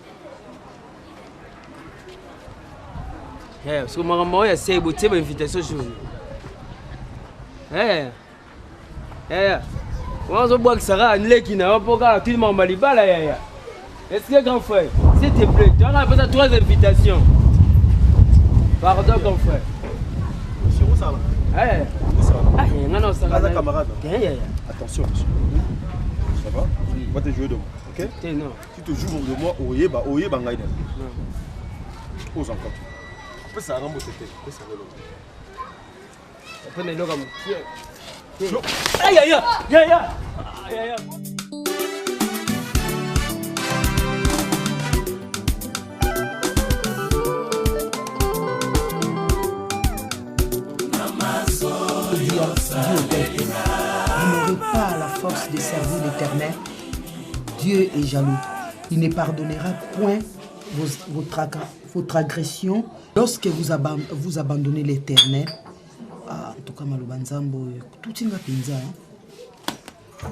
Eh, parce que makambo oyo ya se botie ba invitation jour. Eh. Eh. Wana ozobwakisa kaka leki na yo mpo kaka tuni makambo ya libala yaya. Est-ce que grand frère, s'il te plaît, tu as besoin de trois invitations. Pardon grand frère. Monsieur Roussala. Eh. Ah, nga na osaka. Aza camarade. Eh, yaya. Attention, monsieur. Ça va On va te jouer de moi, ok Te non. Si tu joues de moi, oyeba, oyeba ngai na. Ose encore. Pesa nga mbote te, pesa nga eloko. Apena eloko ya mokie. Ay, yaya, yaya. Ah, Yaya. Dis au peuple, vous n'aurez pas la force de servir l'Éternel. Dieu est jaloux. Il ne pardonnera point vos, votre, agra- votre agression lorsque vous, aban- vous abandonnez l'Éternel. Ah, en tout cas, maloba nzambe oyo tutinga mpenza hein.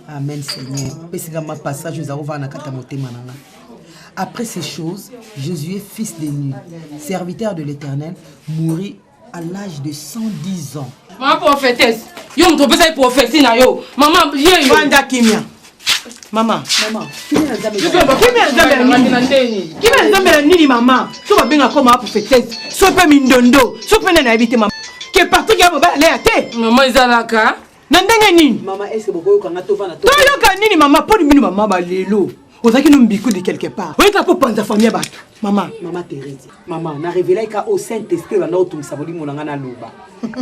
Amen Seigneur. Pesika ma passage nous avons na kati ya motema na nga. Après ces choses, Josué, fils de Nun, serviteur de l'Éternel, mourut à l'âge de 110 ans. Mama prophétesse, yo moto opesaki prophétie na yo. Mama ye yo. Vanda kimia. Mama. Mama, kimia na Nzambe. Kimia na Nzambe na nini? Kimia na Nzambe na nini mama? So babenga ko mama prophétesse, so pe mindondo, so pe nani ayebi te mama. Ke partout ya mobali aleya te. Mama ezalaka. Na ndenge nini? Mama, est-ce que bokoyoka nga tovanda to? Toyoka nini mama? Mpo bino mama balelo. Ozalaki no mbiku de quelque part. Oyeka mpo panza famille ya bato. Mama. Mama Therese. Mama, na révélaki ka au Saint-Esprit banda otungisa molimo na nga naloba.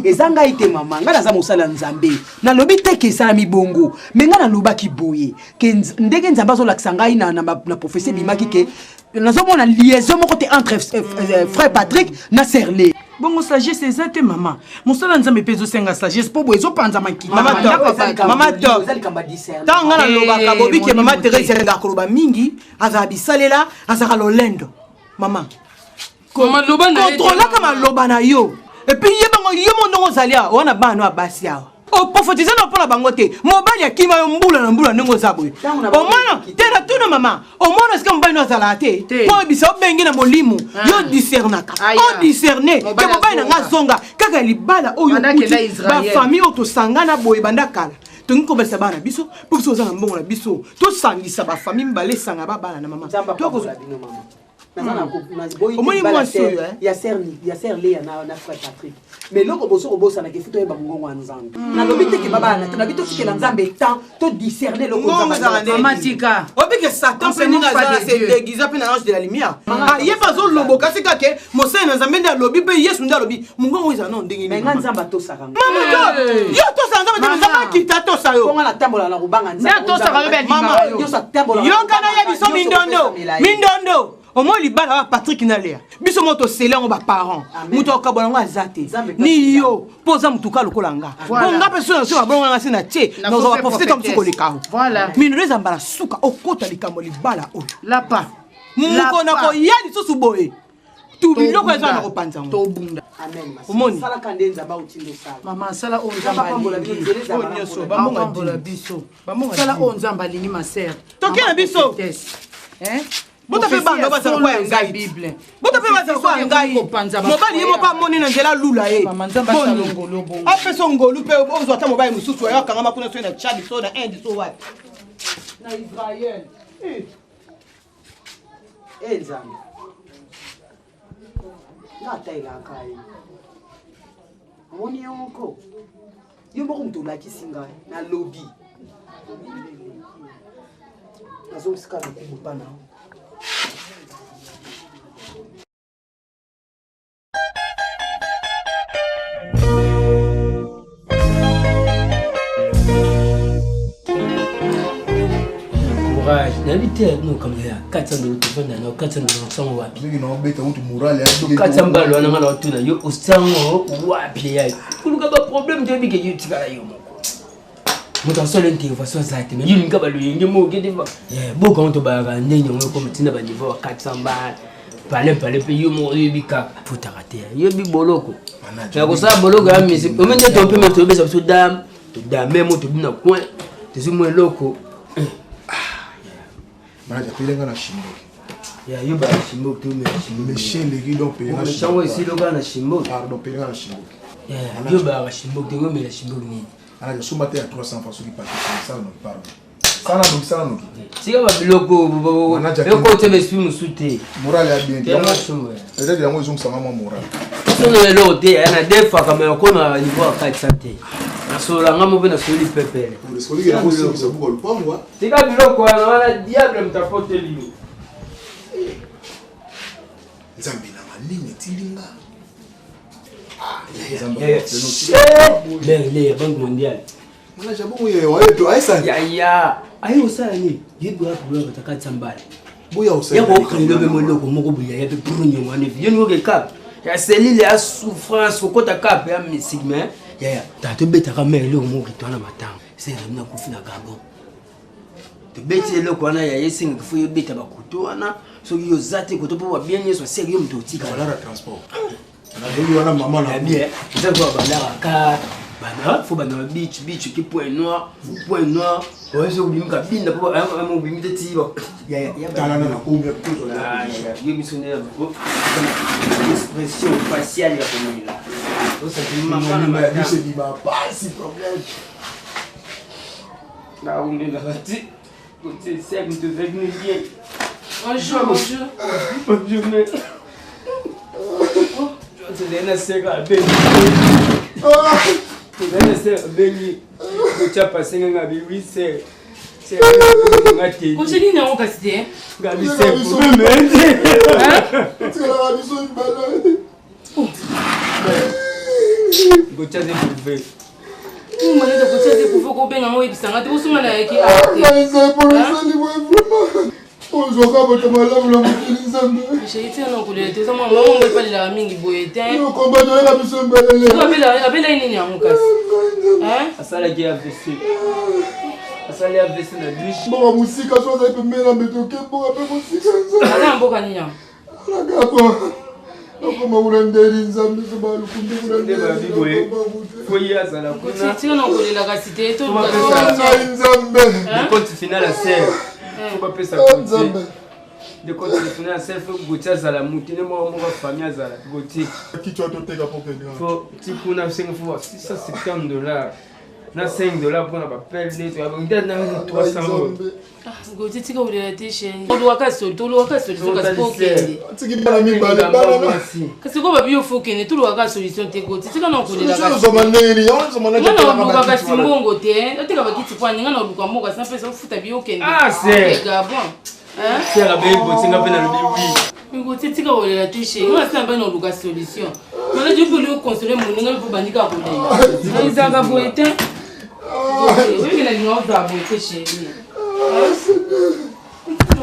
Eza ngai te mama, ngai naza mosali ya Nzambe. Nalobi te ke esalami bongo, mais ngai nalobaki boye ke ndenge Nzambe azolakisa ngai na, na, na prophétie ebimaki ke nazomona liaison moko te entre frère Patrick na sœur Lea. Bongo sagesse eza te mama. Mosala Nzambe mpe ezosenga sagesse mpo boye ezopanza makita. Mama top. Mama top. Ntango ngai nalobaka bobi ke mama Therese alingaka koloba mingi, azala bisalela, azalaka lolendo. Mama. Kontrolaka maloba na yo. Epuis ye bango yo mo ndongo ozali awa wana bana no ya basi awa. Oprofetize na mpo na bango te. Mobali akima yo mbula na mbula ndenge oza boye. Omona te na tuna mama. Omona esika mobali no azalaka te. Mpo oyebisa obenge na molimo. Yo discernaka. O discerne ke mobali na nga azonga kaka libala oyo okuti ba famille oyo tosangana boye banda kala. Tongi kobalisa bana na biso mpo biso oza na mbongo na biso tosangisa ba famille mibale esanga ba bana na mama. Omoni mwasi oyo ya sœur Lea na frère Patrick mais eloko bozo kobosana ke futo oyeba mongongo ya Nzambe. Nalobi te ke babala te, nabi totikela Nzambe temps to discerner eloko Mama tika. Obi ke Satan mpe ndenge aza se déguisa mpe na ange de la lumière. Aye mpe azoloboka sika ke mosali na Nzambe nde alobi mpe Yesu nde alobi mongongo ezala nano ndenge nini. Mais nga Nzambe atosaka nga. Mama to yo tosaka Nzambe te Nzambe akita atosa yo. Konga natambola na kobanga Nzambe. Nde atosaka yo mpe alingaka yo. Nyonso atambola. Yoka na ye biso mindondo. Mindondo. Omoi libala wa Patrick na Lea. Biso moto tosele yango ba parents. Moto akabola yango aza te. Ni yo mpo oza motuka lokola nga. Mpo nga mpe soki nazo babongo nga se na tie nazwa ba profiter mosusu koleka yo. Mindondo eza mbala suka okota likambo libala oyo. Lapa. Moko na koya lisusu boye. Tu biloko eza na kopanza yango. Tobunda. Omoni. Salaka nde Nzambe aotinda osala. Mama sala oyo Nzambe alingi. Oyo nyonso bambonga biso. Sala oyo Nzambe alingi ma sœur. Toke na biso. Bota mpe bana bazala kwa ya ngai. Bible. Bota mpe bazala kwa ya ngai. Mobali ye moko amoni na nzela alula ye. Apesa ngolu mpe ozwa ata mobali mosusu ayo akangama kuna soki na Tchad so na Inde so wapi. Na Israël. Eh Nzambe. Nga ata elaka ye. Omoni yo moko. Yo moko moto olakisi ngai nalobi. Nazongisika lokumu mpa na yo. Courage nayebi te mokambo ya kati ya ndolo tovanda na kati ya ndolo osango wapi kati ya mbalo wana nga na otuna yo osango wapi ya koluka baproblème toyebi ke yo tikala yo moko moto asala intervention aza te mais yo linga baloyenge moko kende boka ngo tobayaka ndenge yango ekoma ntina baniveau ya 400 bal pale pale mpe yo moko oyebi kaka futaka te yoyebi boloko ya kosala boloko ya misi omi nde topema toyebisa biso dame todame mo tobi na coin tozwi mwa eloko. Manager, pelenga na shimboki. Ya yo ba shimboki to me shimboki. Le chien leki donc pelenga. Chango esili oka na shimboki. Pardon, pelenga na shimboki. Ya yo ba shimboki to me shimboki nini? Manager, somba te ya 300 francs soki paquet sala noki pardon. Sala noki, sala noki. Tika ba biloko ekoti ba esprit mosusu te. Moral ya bien. Peut-être yango ezongisanga mwa moral. Sono eloko te ya na defaka mais okoma niveau ya 400 te. Nasolola nga moko nasololi pepele. Tika biloko wana wana diable moto akoteli yo. Nzambe na malini etindi nga. Mère Léa, Banque mondiale. Yaya, aye osala nini? Ye boya problème bataka tsambala. Boya osala. Ya ko créer le meme loko moko boya ya pe brunyo wana. Yo ni ko cap. Ya cellule ya souffrance kokota cap ya mystique mais yaya ta tobetaka mère eloko moko kitwana matanga. C'est na kufi na Gabon. Tobeti eloko wana ya yesenga kifo yobeta bakuto wana soki yo oza te koto mpo babien nyonso aseki yo moto otika. Voilà transport. Nazali wana mama na bien. Eza kwa bandaka ka bana fo bana beach beach ki point noir point noir oyo soki obimi kabinda mpo obimi te ti tala na nakomi ye biso nde expression faciale ya komela. Mama ya biso ebima pasi problème. Naumelaka te. Kotie sek tozalaki ne bien. Bonjour, bonjour. Bonjour, mais. Tozali na seka abengi. Tozali na seka abengi. Kotia pase nga nga bi oui sek. Kotie nini yango kasi te? Nga bi sek problème. Tikalaka biso mibale. Kotia ze prouvé. Manete kotia te prouvé kobenga ngo oyebisa nga te osonga na yaki awa te. Ozwaka bato malamu na mokili nzambe. Chéri tina na kolela te oza mwana mama moko epalelaka mingi boye te. Okomba toyaka biso mbelele. Abelaki nini yango kasi? Asalaki AVC. Asali AVC na douche. Mboka mosika so azali pembeni na mbeto ke mboka mpe mosika nzambe. Aza na mboka nini yango? Alakapa. Nakoma kuna ndeli nzambe so balukumbi kuna Nde babi boye. Fo ye azala kuna. Tina na kolela kasi te to ngai nzambe. Decompte final ya serre. Fo bapesa Nzambe. Decompte final ya serre fo Gauthier azala mutu nde moko moko famille azala Gauthier. Kichwa toteka po kende. Fo ti kuna senga fo 670 dollars. Na 5 dollars mpona bapele nde toyabongi na 300 euros. Gauthier tika kolela te chéri. Toluwaka soli, toluwaka solution kasi po okende. Tiki bana mibale bana. Kasi ko babi yo fo okende, toluwaka solution te Gauthier. Tika na kolela. Solution ozoma ndenge nini? Yango ozoma na Nga na oluka kasi mbongo te. Oteka bakiti po nga na oluka mbongo kasi napesa ofuta bi okende. Ah, c'est. Gabon. Hein? Serre abeyi Gauthier nga mpe nalobi oui. Gauthier tika kolela te chéri. Nga sina bana oluka solution. Mana je peux lui consoler moninga mpo bandi kaka kolela. Ezalaka boye te. Oyoki na linga ozala boye te chéri.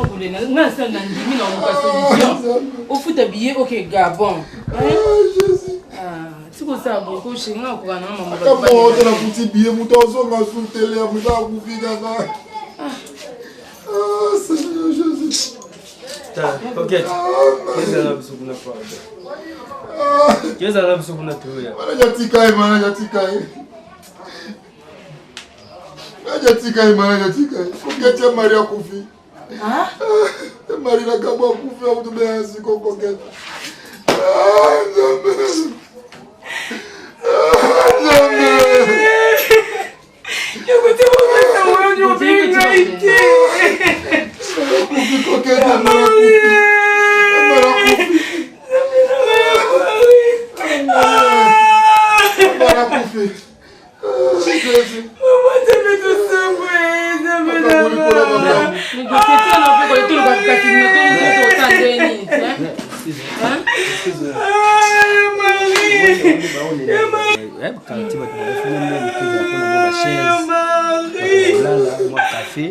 Kolela nga nasala na ndimi na oluka solution. Ofuta billet oke Gabon. Sikoyo boye ko chéri nga nakoka na mama. Ata moko te nafuti billet moto azonga sutele ya moto akufi kaka. Ah, Seigneur Jésus. Coquette, kezala biso kuna pardon. Kezala biso kuna toya. Manager tika ye, manager tika ye. Manager tika ye, manager tika ye. Coquette ya Marie akufi. Ah? Marie na Gabo akufi akutu be siko Coquette. Ah, Nzambe. Ah, Nzambe. Akufi Coquette, Marie akufi. Marie akufi. Quartier bato bakofuna mwa moke ezala mpona mwa bachaise kolala mwa café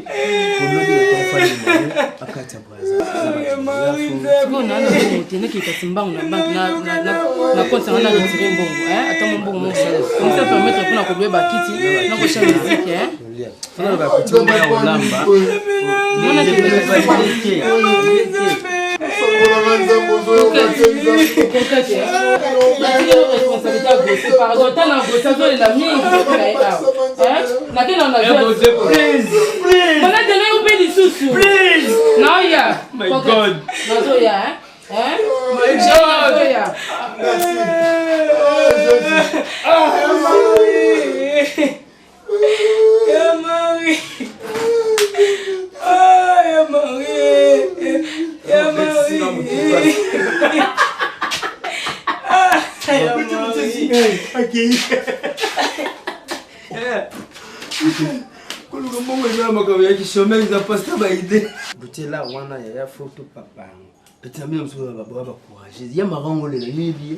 kolobi batofali bango akati ya sikoyo naa na mbongo te nakei kasi mbango na banke na compte nanga na retire mbongo ata mo mbongo moko comme ça permettre mpona kobwe bakiti na kosha miziki responsabilité ya gosi pardon ata na gosi azolela mingi nakenda na Mana dene yo mpe lisusu naoya nazoya nazoya Koluka mbongo eza makambo ya kishomel eza mpasi na baide butela wana yaya fo topapa yango peti na bino mosusu baboya bacourage ya marango lelo yebi ye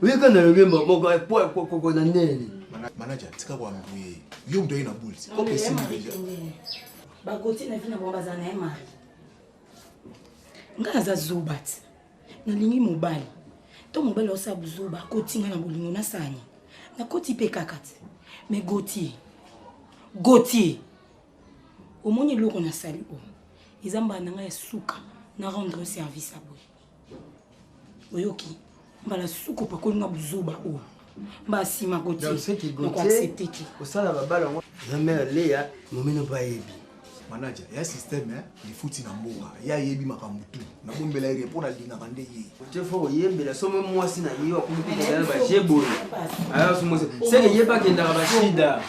oyeka na lobi moko koko na ndeni manager tika koambuye yo moto aye na boule kope esili deja bagoti na vi na bango bazala na ye mari ngai naza zoba ti nalingi mobali to mobali osala buzoba akoti ngai na bolingo nasala nini nakoti mpe kaka ti mais Gauthier Gauthier omoni eloko nasali oyo eza mbala na ngai ya suka na rendre service ya boye oyoki mbala suka opakoli nga buzoba oyo mbala nsima Gauthier nakoaccepte te kosala babala yango na mare Lea momino mpe ayebi. Manager, ya système hein, lifuti na mboka. Ya yebi makambo tout. Nabombela ye mpo nalingaka nde ye. Te fo koyembela somo mwasi na ye akomi kokenda na baje boye. Aya somo seke ye bakendaka bashida.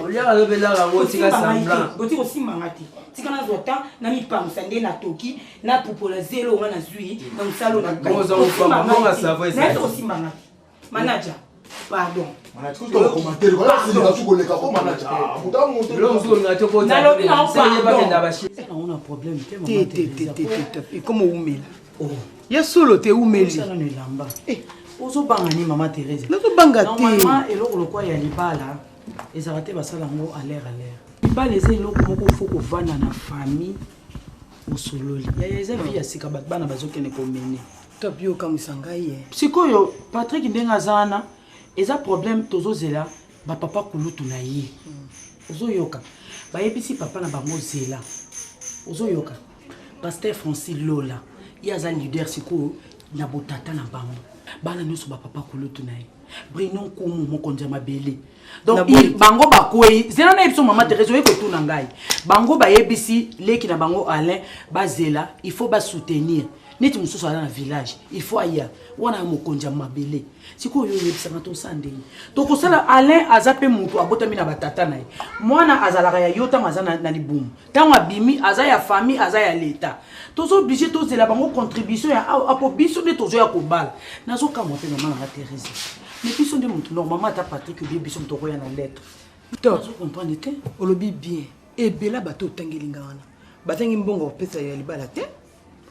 Oliaka yo mpe laka yango tika semblant. Boti kosimba nga te. Tika nazwa temps na mipangusa nde natoki napupola zelo nga nazwi na mosala oyo nakosimba kosimba nga te. Manager, pardon. Nalobi na pardon. problème te te te te te te ekoma oumela ya solo te eumeli elamba ozobanga nini mama Thérèse nazobanga te normalement eloko lokwa ya libala ezalaka te basala yango à l'air à l'air libala eza eloko moko fo kovanda na famille osololi yaya eza vie ya sika bato bana bazokende komene top yo okamwisa ngai ye sikoyo patrik ndenge aza wana eza problème tozozela bapapa kulutu na ye ozoyoka bayebisi papa na bango zela ozoyoka pasteur francis lola ye aza leader sikoyo na botata na bango bana nyonso bapapa kulutu na ye brino nkumu mokonzi ya mabele donc bango bakwei zela na yebiso mama therese oye kotuna ngai bango bayebisi leki na bango alain bazela il faut basoutenir neti mosusu aza na village il faut aya wana ya mokonzi ya mabele sikoyo oyo oyebisanga tosala ndenge tokosala alain aza mpe moto abotami na batata na ye mwana azalaka ya yo ntango aza na, na libumu ntango abimi aza ya famille aza ya leta toza oblige tozela bango contribution ya awa apo biso nde tozoya kobala nazokamwa mpe mama nanga therese mais biso nde motu normalement ata patrik obie biso moto okoya na lettre top comprendre te olobi bien ebela bato otangeli nga wana bazangi mbongo kopesa ya libala te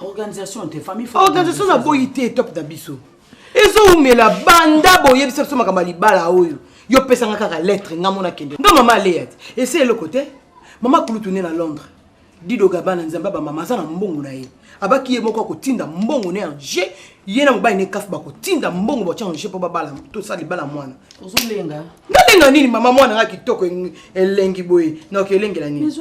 organisation te famille organisation naboyi te top na biso ezoumela banda boyebisa biso makambo ya libala oyo yo pesanga kaka lettre nga mona kende nga mama aleya te ese eloko te mama kulutu nde na londres dido gabana nzambe ya bamama aza na mbongo na ye abaki ye moko akotinda mbongo ne ange ye na mobali ne kafu bakotinda mbongo batya ange mpo babala tosala libala mwana ozolenga nalenga nini mama mwana nga kitoko elengi boye naoki elengela nini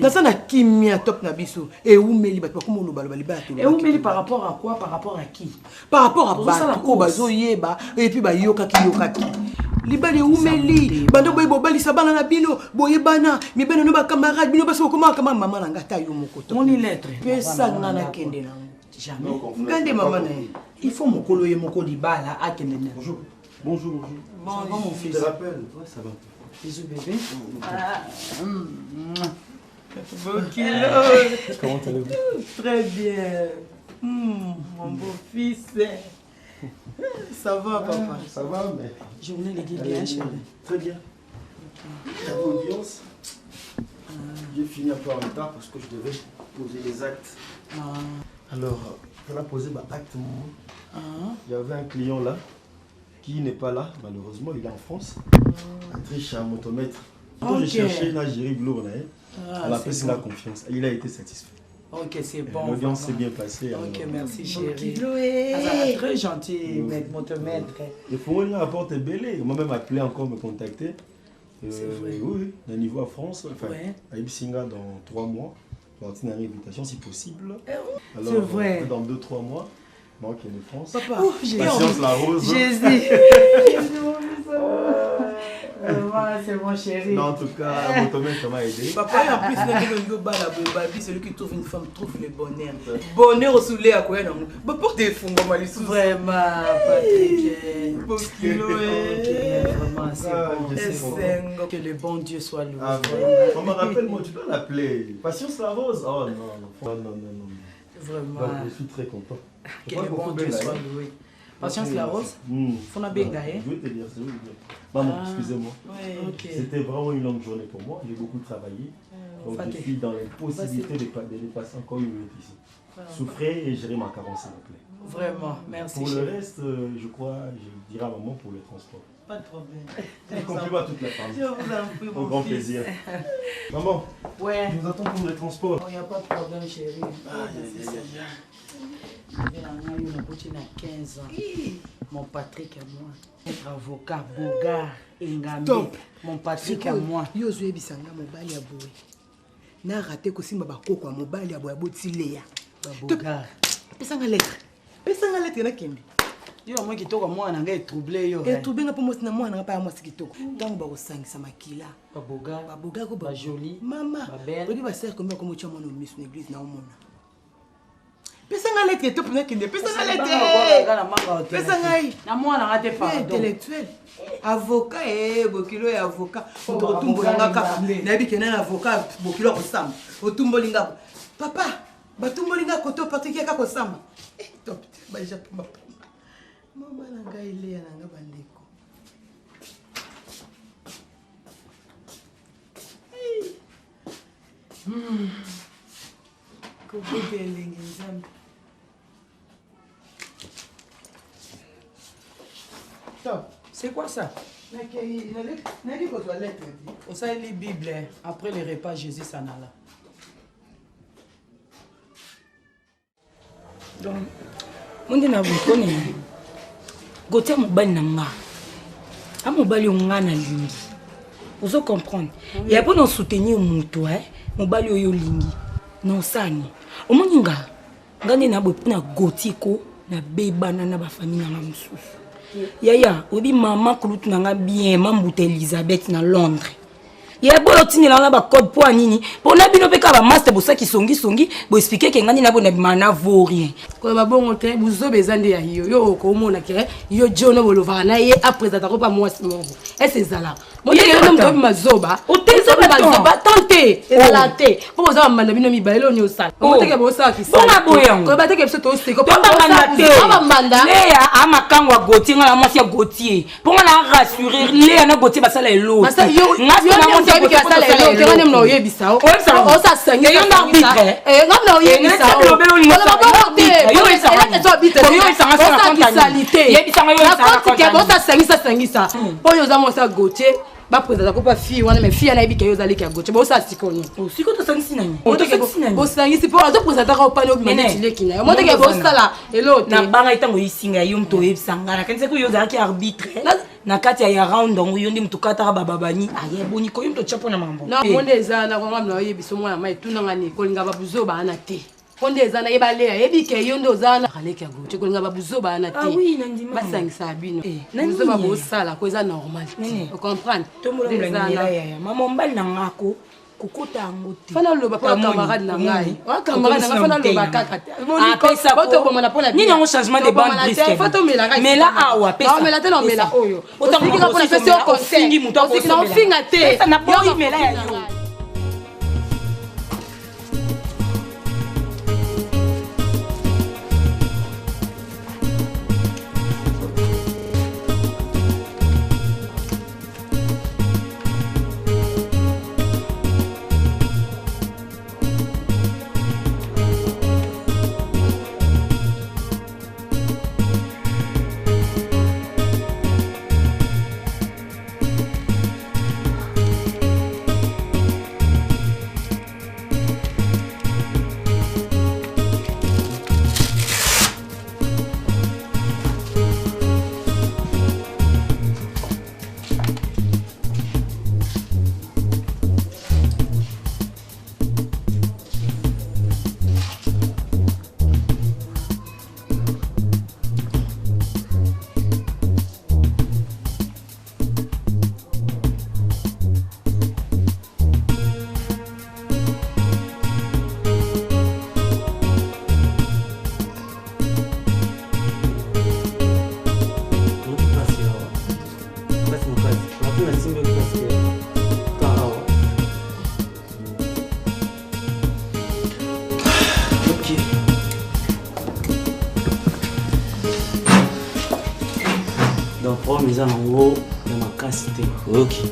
naza na kimia top na biso ewumeli bato bakoma olobaloba libala ewumeli par rapport à quoi par rapport à qui par rapport à bato oyo bazoyeba epuis bayokaki yokaki libala ewumeli banda boye bobalisa bana na bino boyebana mibali no bacamarade bino basi bokomaka kama mama na nga ata yo moko moni lettre pesa nga nakende nango jamais nga nde mama na ye il faut mokolo ye moko libala akende na bonjour bonjour bonjour bon, mon fils je te rappelle ouais, ça va bisous bébé ah, Bokilo. Comment allez-vous Très bien. Mmh, mon beau-fils. Ça va, papa ah, Ça va, mais. Journée les bien, chérie. Très bien. J'avais audience. Ah. J'ai fini un peu en retard parce que je devais poser les actes. Ah. Alors, on a posé ma acte. Ah. Il y avait un client là qui n'est pas là, malheureusement, il est en France. Patrice, un motomètre. Quand okay. j'ai cherché, là, Jerry Blour, là, ah, on a fait la confiance. Il a été satisfait. Ok, c'est bon. L'audience s'est bien passée. Ok, alors. merci chérie. Ah, très gentil, maître, motomètre. Il faut une apporte belé. Il m'a même appelé encore, me contacter. C'est vrai. Oui, oui, d'un niveau à France. Enfin, ouais. à Ibsinga dans 3 mois. Martine a une invitation si possible. C'est vrai. Dans 2-3 mois. Moi qui est de France. Papa, oh, Patience la rose. Jésus. Vraiment, c'est mon chéri. Non, en tout cas, Motomètre m'a aidé. Papa, en plus, le celui qui trouve une femme trouve le bonheur. Bonheur au soleil à quoi non Bon, pour tes fonds, Vraiment, Patrick. Bokilo, vraiment, c'est bon. Que le bon Dieu soit loué. Ah, Maman, rappelle-moi, tu dois l'appeler. Patience la rose. Oh non, non, non, non, non. Vraiment. Donc, je suis très content. Que le bon Dieu soit loué. Patience la rose, faut la benga, hein. Je vais te dire, je vais te dire. Maman, Ah, excusez-moi. ouais. Ok. C'était vraiment une longue journée pour moi. J'ai beaucoup travaillé. Donc, je Fatih. suis dans l'impossibilité de, de dépasser encore une minute ici. Ah. Souffrez et gérez ma carence, s'il vous plaît. Vraiment, merci. Pour le chérie. reste, je crois, je dirai à maman pour le transport. Pas de problème. Et compliment à toute la famille. Je vous en prie, Au mon grand fils. plaisir. Maman, Ouais. je vous attends pour le transport. Il n'y a pas de problème, chérie. Aïe, aïe, aïe. na 15 ans. Mon Patrick à moi. Être avocat, Bogart, Engambe. Top. Mon Patrick à moi. yo ozoyebisa nga mobali ya boye na rate kosimba bakoko ya mobali ya boye aboti leya Bogart. pesanga lettre pesanga lettre nakende Yo yango kitoko mwana na ngai etrouble yo. Etrouble nga mpo mwasi na mwana nga mpa ya mwasi kitoko. Ntango bakosangisa makila. Baboga. Baboga ko ba joli. Mama. Ba belle. Oyebi ba sœur combien bakoma otya mwana misu na église na omona. Pesa nga lettre to mpenza kende. Pesa nga lettre. Pesa ngai. Na mwana nga te pardon. Intellectuel. Avocat eh bokilo ya avocat. Moto kotumbola nga kaka. Nayebi ke nani avocat bokilo akosamba. Otumboli nga. Papa, batumboli nga koto Patrick yaka kosamba. Eh top baja pamba pamba. Mama na ngai Lea na nga bandeko. Kobota elengi nzambe. Top. C'est quoi ça Nayaki kozwa lettre te. Osaleli Bible après le repas Jésus s'en alla. Donc, monde na bokoni gotia mobali na nga a mobali oyo nga nalingi ozo comprendre ya mpo na soutenir moto eh, mobali oyo olingi na osani omoni nga nga nde na boye mpo na gotie ko nabebana na bafamille na nga mosusu yaya oyebi mama kulutu na nga bien mambuta elizabeth na londres ye boyo otindela wana bacode mpo ya nini mpo na bino mpe kaka bamaster bosaki songisongi boexplike ke ngai nini na bima na vaut rien koloba bongo te buzoba eza nde ya yo yo okomona ke yo jono bolovaka na ye apresentaka mpa mwasi moko ese ezalaka moto mazoba mazoba tan te ezala te mpo boza bambanda bino mibale eloo nini osala moteke bosala kisonga boyango koyeba teke biso toseko tobangana te bambanda leya amakango ya gautier nga na mwasi ya gautier mpo nga na rassure leya na gautier basala eloo oyebisa osasangisa sangisa oyo oza mwasi ya gautier bapresenta ko pa fille wana mais fille wana ayebi ke yo oza leki ya gautier bosala sikoyo nini sikoyo tosangisi nani bosangisi mpo azopresentaka opani obima neti leki na yo moteke bosala eloo te nabangaki ntango oyisinga yo moto oyebisa ngai nakanisaki yo ozalaki arbitre na kati ya round yango yo nde moto okataka bababani aye boni koyo moto otya mpo na makambo mo nde eza na konga na oyebisa mwana mai etunanga nini kolinga babuzoba wana te mpo nde eza na ye baleya yebi ke yo nde oza na aleki ya gote kolinga babuzoba wana te ah basangisaka bino eh, buzoba bosala ko eza normal te ocomprendre mama mobali na ngako kokota yango te fana loba mpo camarade na ngai wa camarade na ngai fana loba kaka te botobomana mpo na nini yango changement de bande brusque fo tomelaka mela awa pesa mela te na omela oyo otango mpo na pesi yo conseil moto na ofinga te na boyi mela ya yo. Problème eza nango ya makasi te oyoki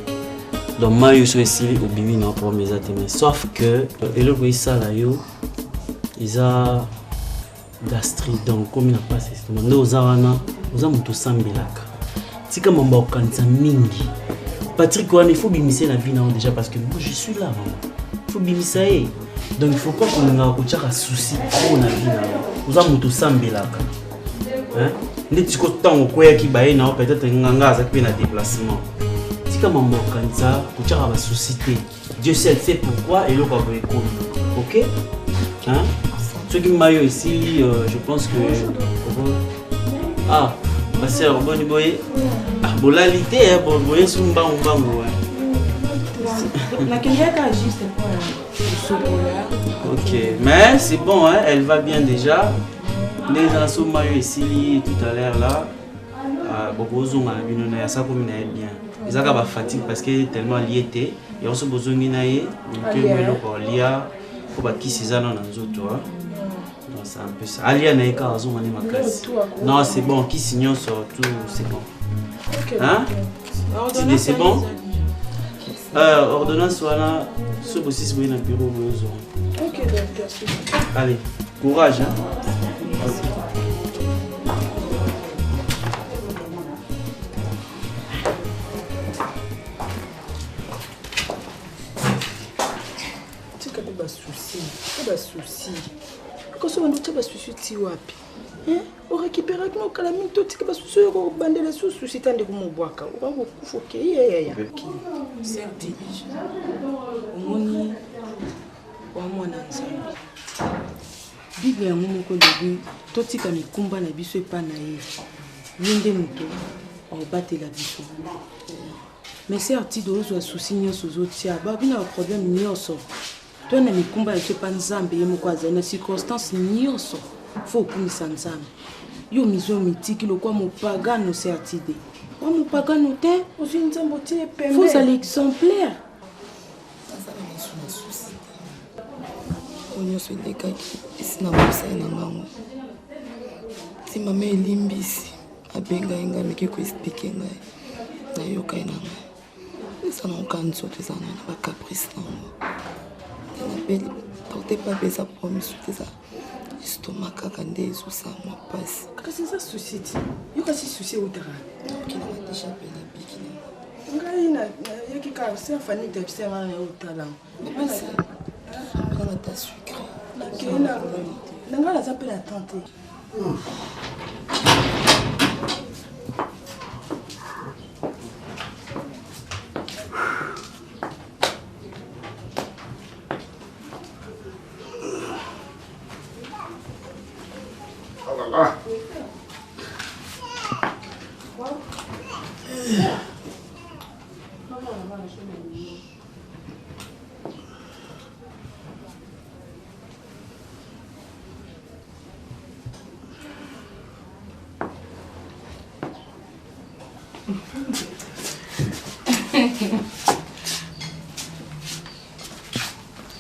donc mai yo so esili obimi na problème eza te mais sauf que eloko esala yo eza gastrite donc okomi na mpasi estomac nde oza wana oza moto osambelaka tika mambo ya kokanisa mingi patrik wana il faut bimisa na vie na yo déjà parce que moi je suis là mama il faut bimisa ye donc il faut pas kolingaka kotiaka souci trop na vie na yo oza moto osambelaka nde siko ntango okweyaki baye na yo peut-être nganga azalaki mpe na déplacement tika mambo ya kokanisa kotiaka basusi te dieu seul sait pourquoi eloko ya boye ekomi ok soki mai oyo esili euh, je pense que ah. Ma sœur, boni boye. Ah, bolali te, eh, bo- boye su mbangu mbangu. eh. Nakendeka juste mpo ya kosokola. Ok, mais c'est bon, hein, elle va bien déjà. Ndenge eza na so mayo esili tout à l'heure là. Ah, bokozonga na bino na ye asa komi na ye bien. Eza kaka ba fatigue parce que tellement alie te. Yango so bozongi na ye, moke Alia. mo eloko alia mpo bakisi eza nano na nzoto. hein. Donc c'est un peu ça. Alia na ye kaka azonga nde makasi. Non, c'est bon, kisi nyonso tout c'est bon. Ok, Hein? docteur. Tide, c'est bon? Euh, ordonnance wana so bosisi boye na bureau boye ozwa. Ok, docteur. c'est bon. Allez, courage hein. Ok. tika mpe basusi mpe basusi koso bando otya basusi ti wapi Hein? orekiperaki nokala mingi totika basusi oyo kobandela su susi ta ndeko mobwaka oka kokufa okei yayaya Sœur Delige, omoni wa mwana nzambe bible yango moko elobi totika mikumba na biso epai na ye ye nde moto akobatela biso mais sœur Tide ozwa susi nyonso ozotia babi na baproblème nyonso to na mikumba na biso epa nzambe ye moko azali na circonstance nyonso fo okumisa nzambe yo mizo mitiki lokwa mopagano sœur Tide wa mopagano te ozwi nzambe otie pembe fo ozala exemplaire naza na misu na susi te oyo nyonso elekaki esi na mosai na ngango ti mama elimbisi abengai ngai ameki koexplike ngai nayoka ye na ngai eza nango kaka nzoto eza na na bacaprice nango nde nabeli porte pape eza po misu te eza estomac kaka nde ezosala mwa mpasi kasi eza susi ti yo kasi susi eutaka okinanga deja mpe nabiki nango ngai nayaki kaka sœur Fanny tebise ngai na yo otala sombelanga ata sucre nakei na na ngai naza mpe na temps te Oh là là.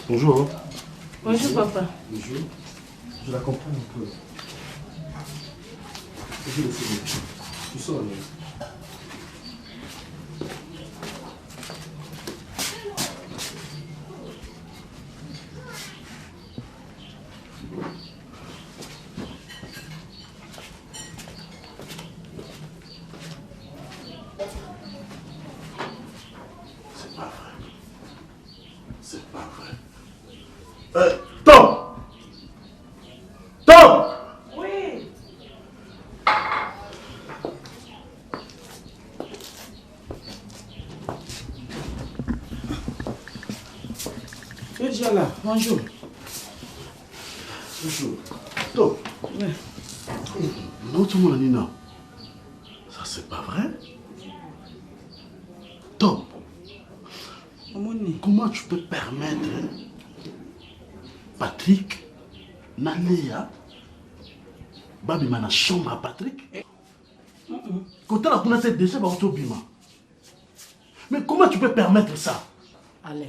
Bonjour. Bonjour, papa. Bonjour. Je la comprends un peu. Je le sais. Tu sors, là. C'est pas vrai. C'est pas vrai. Euh, Tom Tom Oui. Tu es déjà là. Bonjour. Bonjour. Tom. Non, tout le monde non. Ça, c'est pas vrai. Tom. Comment tu peux permettre Patrick, na Léa, babima na chambre à Patrick kotala kuna te déjà bauti obima mais comment tu peux permettre ça Alain.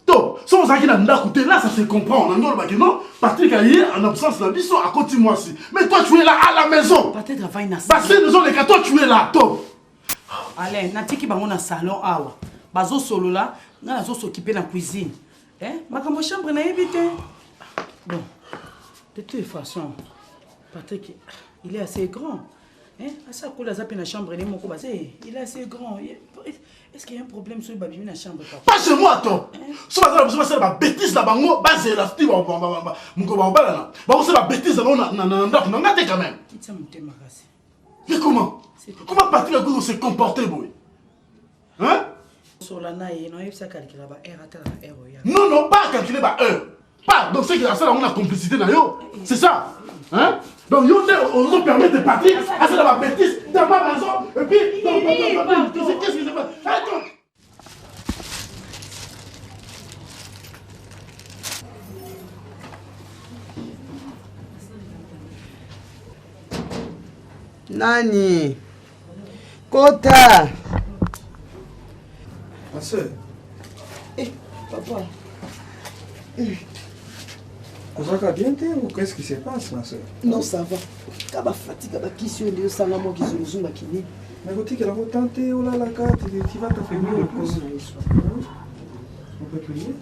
to soki ozalaki na ndako te là ça se comprend na nde olobaki non Patrick aye en absence na biso akoti mwasi mais toi tu es là à la maison Patrick avai na basene ezoleka toi tu es là to Alain, natiki bango na salon awa bazosolola ngai nazosokipe na cuisine eh? makambo chambre nayebi te Bon, de toute façon, Patrick, il est assez grand. Hein? Asa kola aza pe na chambre ne moko baza il est assez grand. Est-ce qu'il y a un problème sur babimi na chambre papa? Pas chez moi to. So bazala biso basala ba bêtises na bango bazela ti ba ba moko ba balana. Bakosala ba bêtises na bango na na ndako na nga te quand même. Kitsa motema kasi. Mais comment Comment Patrick akoki se comporter boye Hein Sola na ye, no yebisa calculer ba heure atala ba heure oya. Non non, pas calculer ba heure. Pas donc c'est que asala ngo na complicité na yo. C'est ça. Hein Donc yo nde ozo permettre Patrick asala ba bêtises. ma maison et puis. Non, non, non, non, non, qu'est-ce qui se passe Attends. Nani Kota Ma soeur. Eh, papa. Ozalaka bien te ou qu'est-ce qui se passe ma soeur Non, ça va. Ka ba fatigue ba kisi oyo nde osanga mwa kizunguzungu akini. Mais kotikela ngo temps te olalaka tu vas t'affaiblir plus. On peut prier?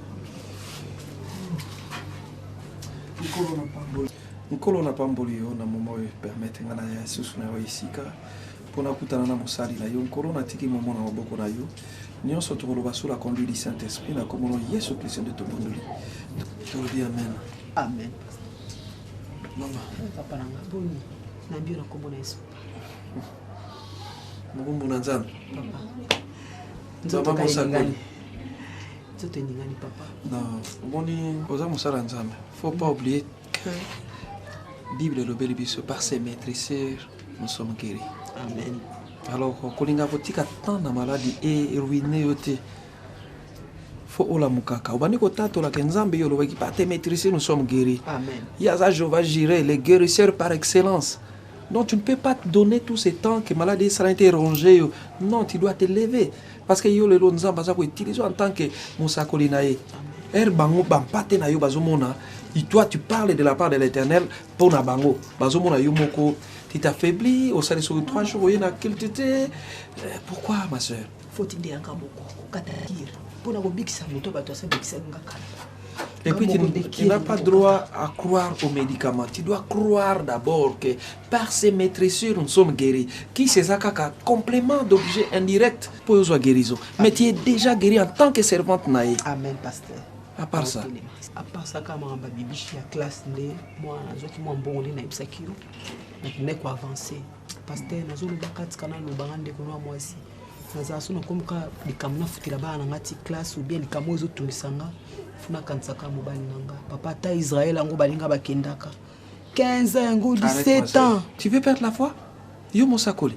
Nkolo na pamboli. Nkolo na pamboli yo na moment oyo permettre nga na ya susu na yo esika mpo nakutana na mosali na yo nkolo natiki momo na maboko na yo nyonso tokoloba sous la conduite du saint esprit na kombo na yesu kristo nde tobondoli tolobi amen amen mama papa na nga boni nayambi yo na kombo na yesu mokumbu na nzambe papa nzambe mosakoli nzoto eningani papa non omoni oza mosala ya nzambe faut pas oublier que bible elobeli biso par ses maîtriseurs nous sommes guéris amen alors kolinga kotika temps na maladi eruine yo te fo olamukaka obandi kotatolaka nzambe yo olobaki par tes maîtriseurs nous sommes guéris amen ye aza jehova jireh le guérisseur par excellence Donc tu ne peux pas te donner tout ce temps que maladie esala ete ronger yo. Non, tu dois te lever. Parce que yo lelo nzambe aza ko utiliser en tant que mosakoli na ye. Er bango bampate na yo bazomona, et toi tu parles de la part de l'Éternel pour na bango. Bazomona yo moko, tu t'affaiblis, osali soki 3 jours oye na culte te. Euh, pourquoi ma soeur? Foti nde yanga moko kokata kire mpo na kobikisa moto bato asabikisaki nga kala. Et puis, tu, tu n'as pas droit à croire aux médicaments. Tu dois croire d'abord que par ces maîtrisures, nous sommes guéris. Qui c'est ça, kaka Complément d'objet indirect pour la guérison. Mais tu es déjà guéri en tant que servante naïe. Amen, pasteur. À part ça. À part ça, kama babibishi ya classe nde mwana nazwaki mwa mbongo nde nayebisaki yo nakendaki koavance pasteur nazoloba kati kana lobanga ndeko na mwasi nazala so nakomi kaka likambo nafutela bana na nga ti classe ou bien likambo oyo ezotungisa nga fo nakanisaka mobali na nga papa ata israel yango balinga bakendaka 15 ans yango 17 ans tu veux perdre la foi yo mosakoli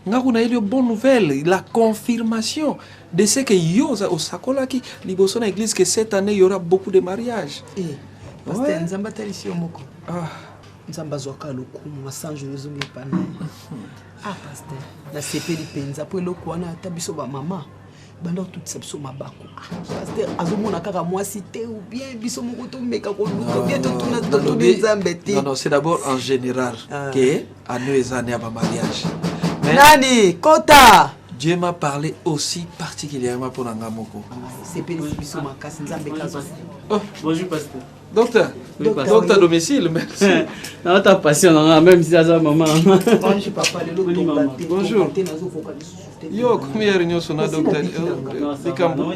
nga kuna yeli yo bonne nouvelle la confirmation de ce que yo osakolaki liboso na église que cette année il y aura beaucoup de mariages eh, pasteur nzambe atalisi yo moko ah. nzambe azwaka lokumu masanjolo ezongi epa na ye ah pasteur nasepeli mpenza mpo eloko wana ata biso bamama banda kotutisa biso mabaku ah, pasteur azomona kaka mwasi te ou bien biso moko tomeka koluka bien totuna totuni nzambe te non non c'est d'abord en général ah. que ano eza ane ya bamariage nani kota Dieu m'a parlé aussi particulièrement pour nga moko. Sepelisi biso makasi nzambe kazwa. Oh, bonjour pasteur. Docteur, oui, docteur à domicile, merci. Naota passion nanga même si aza maman. Bonjour papa, lelo tonga te. Bonjour. Yo komi heure nyonso na docteur likambo.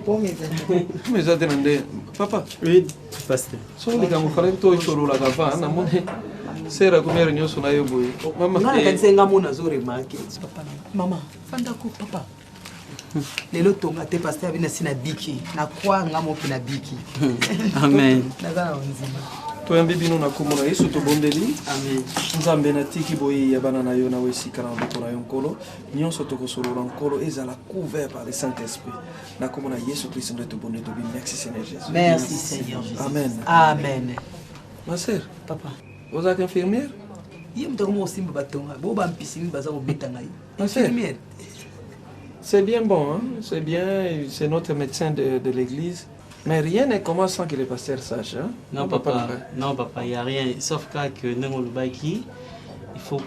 Komi eza te na nde papa. Oui, pasteur. Soki likambo falaki to osololaka va namoni sera komi heure nyonso na yo boye. Mama. Nga nakanisa nga mona zo remarquer. Papa mama, fanda ko papa. lelo tonga te paster abi nasi nabiki na croix nga mopi nabiki amen naza na ondima toyambi bino na nkombo na yesu tobondeli nzambe natiki boyei ya bana na yo na esika na maboko na yo nkolo nyonso tokosolola nkolo ezala couvert par le saint esprit na nkombo na yesu kristo nde tobondeli tobi merci seigneur jésus merci seigneur jésus amen amen ma sœur papa ozalaka infirmière ye moto akoma kosimba batonga bo bampisi mingi baza kobeta ngai infirmière C'est bien bon, hein? c'est bien, c'est notre médecin de, de l'église. Mais rien ne commence sans que le pasteur sache. Hein? Non, papa, non, papa, il n'y a rien. Sauf que ndenge olobaki, il faut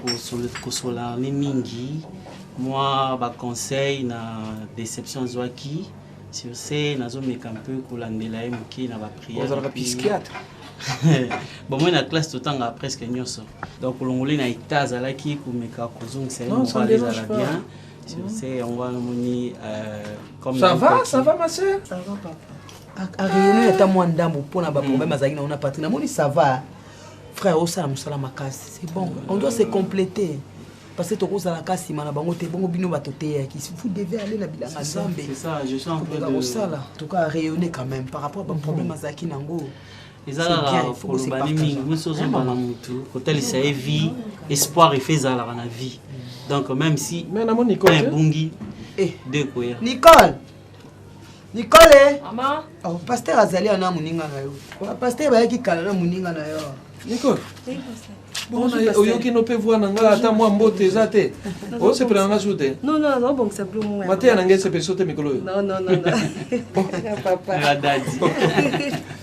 kosola ne mingi. Moi, ba conseil na déception zwaki. Sur ce, nazomeka un peu kolandela ye moke na ba prière. Ozalaka psychiatre. Bon, moi na classe totanga presque nyonso. Donc kolongoli na état azalaki komeka kozongisa ye moral ezala bien. Sur ce, yango wana omoni comme Ça va, ça va ma sœur? Ça va papa. Areyoni ata mwa ndambo mpo na baproblème azalaki nango na patrie namoni ça va frère osala mosala makasi c'est bon on doit se compléter parce que tokozalaka nsima na bango te bongo bino bato teyaki vous devez aller na bilanga nzambe kosala en tout cas rayonner quand même par rapport à baproblème azalaki nango. Eza C'est bien, kaka il faut qu'on se koloba ne partage. mingi mosi ozomba na mutu kotalisa ye vie Mm. espoir efe ezalaka na vie donc même si Nicole un te. ebungi de koya Nicole Nicole Mama. Oh, pasteur azali awa na moninga na yo. Pasteur bayaki kala na moninga na yo. Nicole. Oyoki no mpe voi na ngai ata mwa mbote eza te osepela na nga su te Non, non, nazobongisa biloko moko ya mateya na ngai esepeli so te mikolo oyo Non, non, non, non. Papa.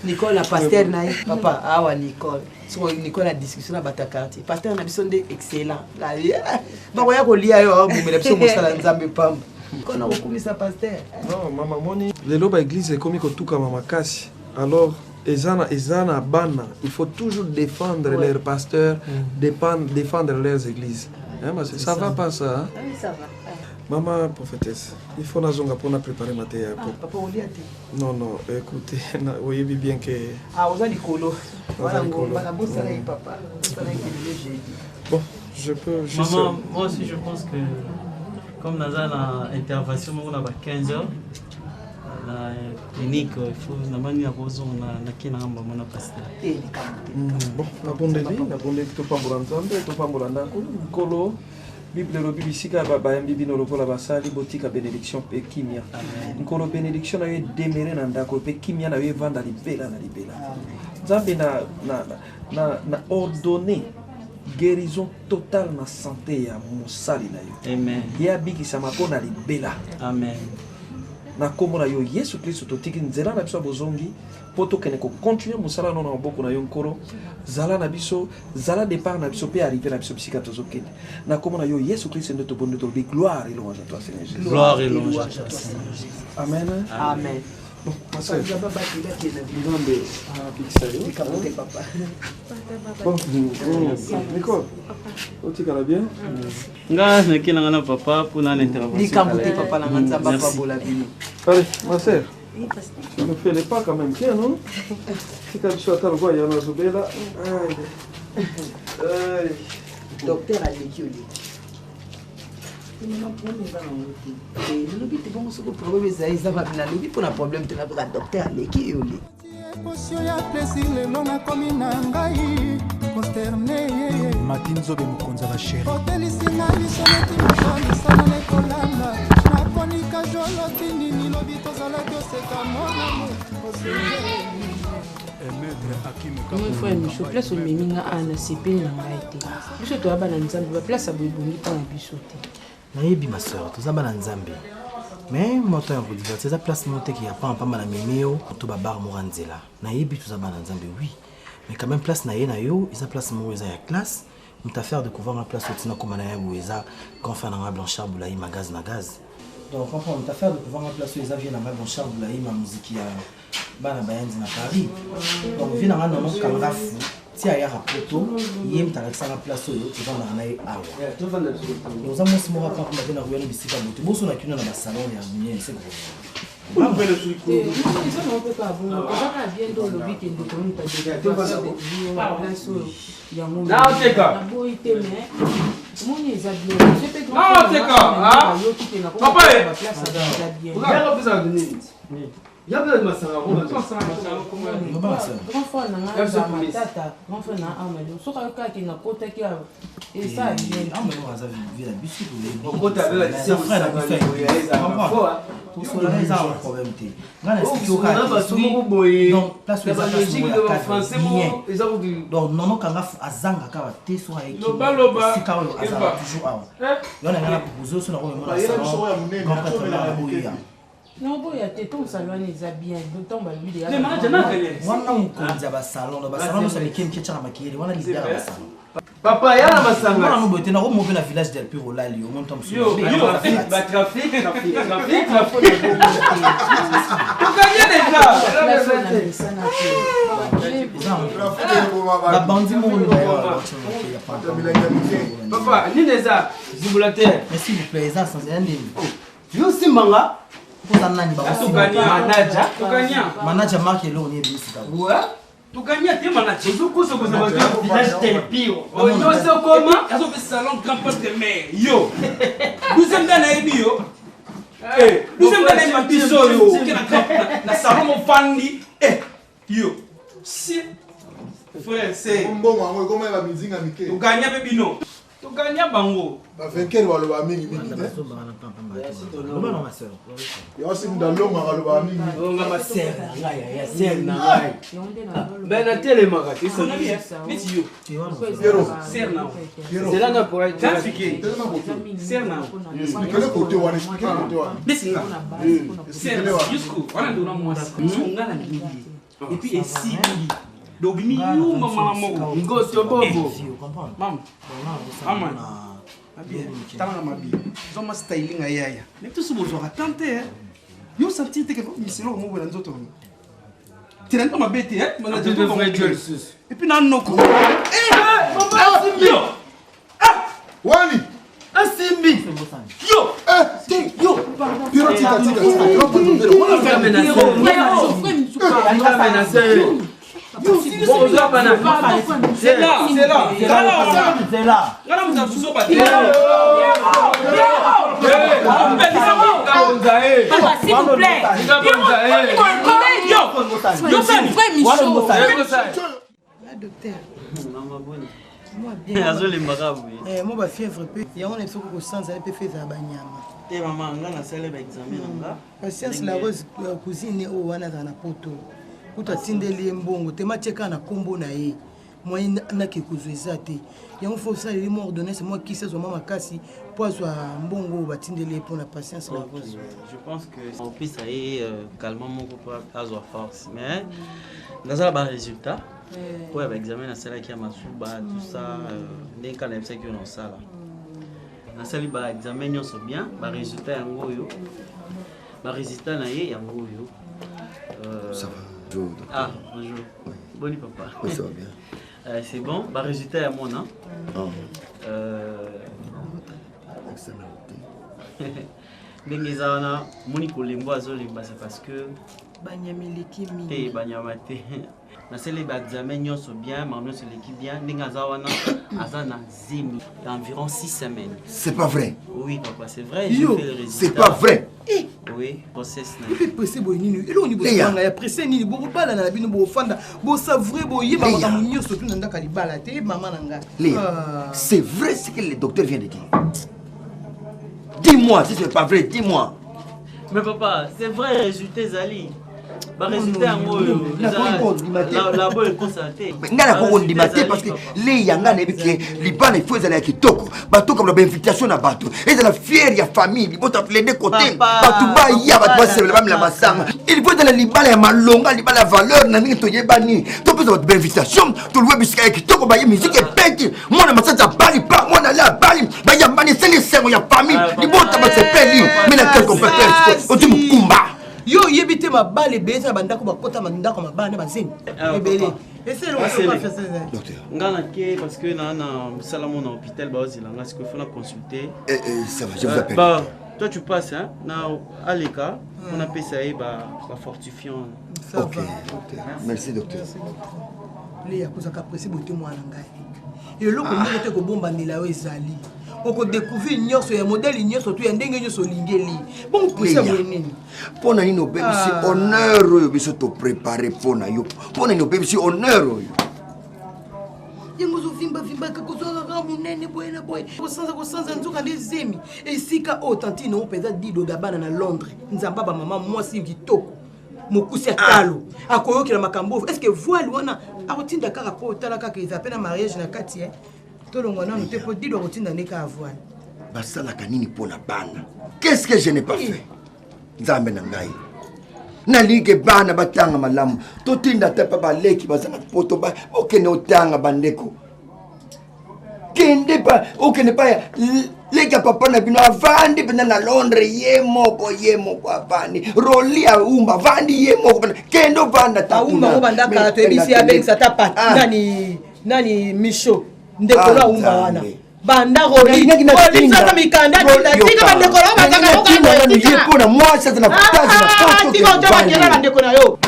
Nicole na pasteur na ye papa awa Nicole. Soko Nicole na discussion na bato ya quartier. Pasteur na biso nde excellent. La- yeah. Bakoya kolia yo awa bomela biso mosala nzambe pamba. Nicole na kokumisa pasteur. Non, mama moni lelo baeglise ekomi kotukama makasi alors eza na, eza na bana il faut toujours défendre Ouais. leur pasteur dépendre, défendre leurs églises hein, ma sœur, ça va pas ça hein? Ah oui, ça va. mama prophétesse il faut nazonga mpona préparer mateya Ah, papa olia te. non non écoutez na- oyebi bien que Ah oza likolo. Wana likolo. ngomba nabosana ye Mm. papa. Nabosana ye kelelo jeudi. bon je peux juste Maman, moi aussi je pense que comme naza na intervention moko na ba 15 heures na clinique il faut namani nakozonga nake na ngambo mona pasteur Bon, nabondeli nabondeli topambola nzambe topambola ndako nkolo bible elobi bisika bayambi bino lokola basali botika bénédiction mpe kimia nkolo bénédiction na yo edemere na ndako mpe kimia na yo evanda libela na libela nzambe na, na, na, na ordonné guérison totale na santé ya mosali na yo Amen. ye abikisama mpo na libela Amen. na nkombo na yo yesu kristo totiki nzela na biso ya bozongi mpo tokende kocontinue mosala no na maboko na yo nkolo zala na biso zala départ na biso mpe arrivé na biso bisika tozokende na nkombo na yo yesu kristo nde tobondi tolobi gloire et louange à toi seigneur jésus Gloire et louange à toi, Seigneur Jésus. amen Amen. bon ma sœur, Nzambe abatela te na bino. nzambe abikisa yo Likambo te papa. bon nicole otikala bien nga nake nanga na papa mpona na intervention Likambo te papa na nga nzambe Merci. apambola bino. Allez, ma sœur, tu ne fais les pas quand même bien, non Tika biso ata lokola ya nazobela. Aïe. Aïe. Docteur aleki oleki. Mama problème eza nango te. Eh, nalobi te bongo soki problème ezali eza babi nalobi mpona problème te naboka docteur aleki yo oleki. Potion ya plaisir lelo nakomi na ngai consterne mati nzobe mokonzi ya basheri otelisi nga liso neti moto misala nekolanda nakonika joloti nini lobi tozalaki oseka monamu Moi frère Micho, place omemi nga awa nasepeli na ngai te. Biso toya bana Nzambe, baplace ya boye ebongi mpo na biso te. Nayebi ma sœur, toza bana Nzambe. Mais moto ya kodivertir eza place moko te ke ya pamba na memi yo to babar moko ya nzela. Nayebi toza bana Nzambe oui. Mais quand même place na ye na yo eza place moko eza ya classe. Moto affaire de couvrir nga place oyo tina koma na ye boye eza grand frère na nga Blanchard Boulayi ma gaz na gaz. Donc comprendre moto affaire de couvrir nga place oyo eza vie na nga Blanchard Boulayi ma muziki ya bana bayanzi na Paris. Donc vie na nga nono kanga fu ti ayaka poto ye moto alakisanga place oyo tovandaka na ye awa. Oza mwasi moko apapa mpe na koya na bisika boye te boso na kino na basalon ya minene se Eza nango mpe kaka bongo, eza kaka bien nde olobi ke ndeko nini place oyo yango Naoteka. naboyi te mais omoni eza bien. Biso mpe Naoteka, ah. ayoki te na Papa, eh. baplace eza bien. Grand frère na ngai aza matata, grand frère na amalo soki ayoki kaka ke nakotaki awa eza bien. aza vie na biso Okota bela toyebi frère na biso tosolana eza na problème te ngai na explique yo kaka bato moko boye donc place oyo na eza place balogique moko ya de cadre bafrançais bien moko eza kutu donc nono kanga azanga kaka te soki ayeki Lobaloba. esika oyo azala Eba. toujours awa yo na ngai na propose oyo so na komemona Bayela biso oyo ya salon monene, grand prêtre atomela na na boya naboya te ntongo salo wana eza bien ntongo balobi deya wana mokonzi ya basalon donc basalon nyonso ya mike mike tiaka makeyele wana leader ya basalon papa ya na masanga wana moboye te nakomo mpe na village del pur olali omoni ta mosusu yo mabe, trafic batrafic trafic trafic trafic tokanye deja babandi moko papa nini eza zibula te mais s'il vous plaît eza sans ya nini yo osimbanga mpoza nani Manager. Tokanya. manager mark eloko ni ebimisika tokanya te manager ozokosokoza bato ya village telpire nyonso okoma azopesa salon grand poste maire yo deuxième nde nayebi yo deuxième nde nayebi biso oyo oke na salon mofandi yo Si frère c'est mbongo yango ekoma ya bamizinga mike. Toganya mpe bino. Toganya bango. Bavainqueur baloba mingi mingi te. Yango si mutu alongaka alobaka mingi. Onga ma sœur na ngai ya sœur na ngai. Mais natelemaka te neti yo. Pierrot. Sœur na yo. Zela nga pour être. Sœur na yo. Expliquez-le côté wana, expliquez-le côté wana. Neti nga. Sœur jusqu'où wana ndona mwasi. Nga na lingi. Et puis esili. Donc bimi yuma mama moko. Ngoto bobo. Mama. Mama. Mabi, tala mabi. Zoma styling ayaya. Mais tout ce bozwaka tant te. Yo sentir te que miselo mo bola nzoto. Tena ndo mabe te, hein? Mana Ate vrai Dieu lisusu. Et puis na noko. Eh, mama asimbi. Yo. Wani. Asimbi. Yo. Eh, te, yo. Pierrot tika tika tika. Nzambe na se. Nzambe na se. C'est là, c'est là. C'est là. Ngana mutu azuzoba te. Papa, s'il vous plaît. Yo, Sani. Docteur. Mama boni. Moi bien. Azolembaka boye. Eh, moi ba fièvre pe. Yango na biso kosanza pe feza banyama. Te mama nga nasali ba examen na nga. Patience la rose cousine oyo wana azala na poto. Kutu atindeli ye mbongo te matie kaka na nkombo na ye moyen nake kozwa eza te yango fo osaleli mwa ordonnance mwa kisi azwa mwa makasi mpo azwa mbongo oyo batindeli ye mpona patience la rose. Je pense que opesa ye calmant moko mpo azwa force mais nazala ba résultat mpo ya baexamen nasalaki ya masuba tout ça ndenge kaka nayebisaki yo na osala nasali baexamen nyonso bien barésultat yango oyo barésultat na ye yango oyo. Ça va. Bonjour, docteur. Ah, bonjour. Oui. Boni papa. Oui, ça va bien. C'est bon, bah résultat ya mona. Oh. Ndenge eza wana moni kolembo azolemba c'est parce que banyama eleki mingi te banyama te nasali baexamen nyonso bien makambo nyonso eleki bien ndenge aza wana aza na zemi ya environ 6 semaines. C'est pas vrai. Oui papa, c'est vrai. Yo. J'ai fait le résultat. C'est pas vrai. Oui, grossesse na epe presse boye nini eloko nini bozobanga ya presse nini bokobalana na bino bofanda bosavre boyeba makambo nyonso tu na ndako ya libala te mama na ngai. Léa, c'est vrai ce que le docteur vient de dire. Dis-moi si c'est pas vrai, dis-moi. Mais papa, c'est vrai, résultat ezali. Ba résultat yango oyo labo ekosala te. Ngai nakoki kondima te parce que leya ngai nayebi ke libala ifo ezala ya kitoko, batokabola bainvitation na bato, ezala fiere ya famille libota les deux côtés, bato baya, bato basepela, bamela masanga. Il faut ezala libala ya malonga, libala ya valeur na ndenge toyebani, topesa bato bainvitation, toluwe bisika ya kitoko, baye musique ebeti, mwana masasi abali pa mwana ale abali, bayambani, esali esengo ya famille libota, basepeli. Mais na quelque part oti mokumba. Yo oyebi te mabala ebele eza na bandako, bakota bandako mabala na bazemi ebele. Nga nake parce que na mosala mo na hôpital baozela nga sikoyo, faut na consulter. Ça va, je vous appelle. Bah, toi tu passes hein, na aleka mpona pesa ye bafortifiant. Ok docteur, merci docteur. Leya, kozalaka presse bote mwana ngai, eloko moko te kobombamela yo ezali, okodécouvrir nyonso ya modele nyonso to ya ndenge nyonso olingeli bongo. Presse boye nini? Mpo na nini obebisi honneur oyo biso toprépare mpo na yo? Mpo na nini obebisi honneur oyo? Yango ozovimbavimba kozwakaka monene boye na boye, kosanza kosanza, nzoka nde zemi. Esika oyo tantine oyo mpenza Dido Gabana na Londres, nzamba bamama, mwasi kitoko, mokusi ya talo, akoyokela makambo oyo. Est-ce voile wana akotinda kaka mpo otala kaka eza mpe na mariage na kati e tolongwa nanu te, mpo Dido akotinda nde kaka voile. Basalaka nini mpo na bana? Qu'est-ce que je n'ai pas fait? Nzambe na ngai, nalingi ke bana batanga malamu, totinda ata mpe baleki baza na poto, okende otanga, bandeko, kende pa okende pa ya leki ya papa na bino avandi mpenza na Londres, ye moko, ye moko avandi, Roli aumba avandi ye moko mpenza, kende ovanda. Aumba ngo banda kala, toyebisi abengisa ata pat nani nani Micho ndeko na aumba wana banda rolisaka mikanda, tika bandeko na yo bazaka. Ye mpo na mwasi aza na tika otobakela bandeko na yo.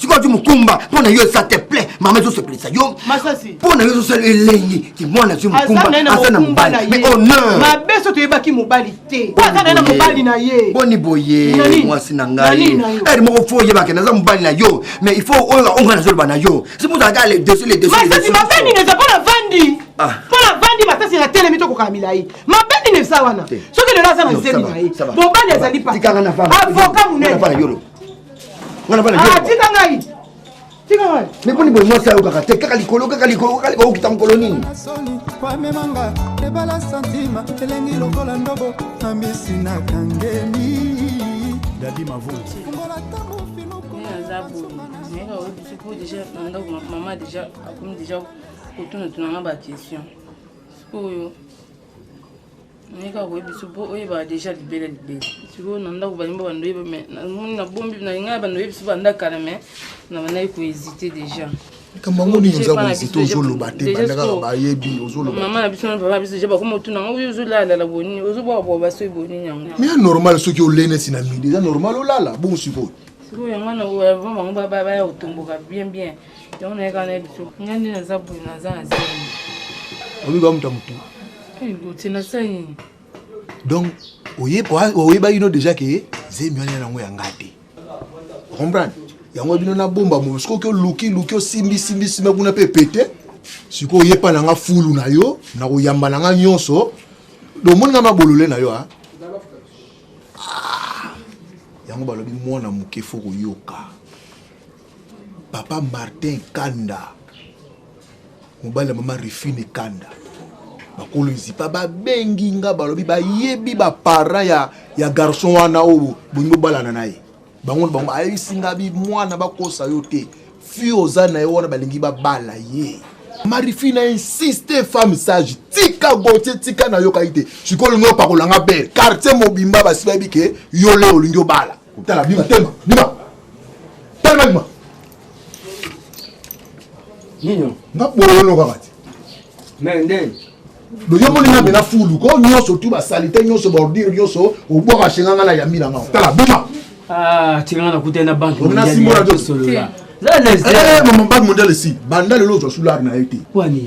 Sikoyo azwi mokumba mpo na yo, ça te plaît mama, ezosepelisa yo? Mpo na yo ezosala elengi ti mwana azwi mokumba, aza na mobali, mais honneur mabe so toyebaki mobali te po aza na ye na mobali na ye. Boni boye, mwasi na ngai, ere moko fo oyebake naza mobali na yo, mais il faut oyo onga nazoloba na yo, si mozalaka le dessus, le dessus. Masasi, mabe nini eza mpo na vandi? Mpo na vandi, masasi, na telemi tokokaka milai, mabe nini eza wana? Soki lelo aza na zemi na ye, mobali azali pa avocat monene. Tika ngai, tika ngai. Mais boni boye, mwasi ayokaka te, kaka likolo, kaka likolo, kaka likolo, okita mokolo nini? Kwamemanga ebala santima elengi lokola ndobo na mbisi nakangemi. Dadi Mavungu. Naza boye, nayeka oyebi po déjà na ndako mama déjà akomi déjà kotunatuna nga baquestion. Sikoyo nayeka koyebi so po oyebaka déjà libela libela. Sikoyo na ndako balingi bando oyeba, mais namoni nabombi na ngai bando oyebi so banda kala, mais na bandaki kohésite déjà. Likambo yango nini oza kohésite? Ozoloba te, banda kaka bayebi ozoloba. Mama na biso na papa na biso déjà bakoma otuna ngo: oyo ozolalala bonini, ozobwaka baso bonini yango? Mais ya normal, soki olei neti na midi, eza normal olala bongo sikoyo. Sikoyo yango wana, avant bango baya kotomboka bien bien, yango nayeka na biso. Ngai nde naza boye, naza na zemi. Obika moto ya motu. Gotie, nasali nini? Donc oyebaki no déjà ke zemi wana yango ya nga te, comprendre yango bino nabomba mo. Soki oluki luki, osimbi simbi simba kuna mpe pete, sikoyo oyepa na nga fulu na yo na koyamba na nga nyonso. Omoni nga mabolole na yo a yango balobi mwana moke fo koyoka. Papa Martin Kanda, mobali ya mama Rifine Kanda, bakolo ezipa babengi nga, balobi bayebi baparent ya garçon wana oyo bolingi bobalana na ye. Bango na bango ayebisi nga bi mwana bakosa yo te, fi oza na ye wana balingi babala ye. Marifine a insiste, femme sage, tika Gautier, tika nayokaki te. Sikoyo olingi opakolanga bere quartier mobimba, basi bayebi ke yo le olingi obala. Tala, bima, tema, bima, telema, bima. Nini? Nga boyono kaka te. Mais nde yo moni nga mena fulu ko nyonso tu basalite nyonso, baordure nyonso obwaka shenga nga na yambi na nga. Tala, bima. Ah, tika nga nakutani na banque. Omina simbola solola. Mama, banque mondiale esi banda lelo ozwa sulare na ye te.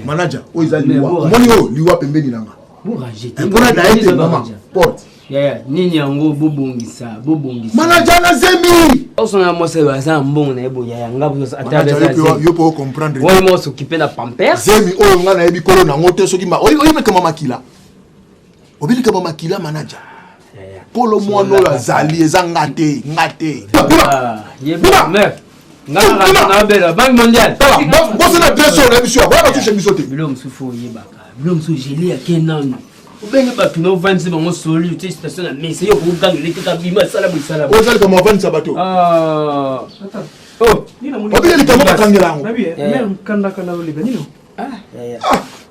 Manager oyo eza liwa, omoni oyo liwa pembeni na nga mpona na ye te. Mama porte. Yaya, nini yango? Bobongisa, bobongisa. Manager na zemi. Osona mwasi oyo aza na mbongo na ye boye, yaya, nga yo mpo ocomprendre. Oyo mo s'occupe na pampers. Zemi oyo nga nayebi kolo nango te. Soki oyebi kama makila, oyebi kama makila, manager, kolo mwana oyo azali eza nga te, nga te. Nabela banque mondiale. Bosana adresse oyo nayebi biso, akoyaka tushe biso te. Bilo mosusu oyebaka, bilo mosusu gele yake nanu obenge bato na ovandisi bango soli, otie station na mesa, yo kokogangela kaka bima asala bosala. Oza likambo avandisa bato, obike likambo bakangela yango.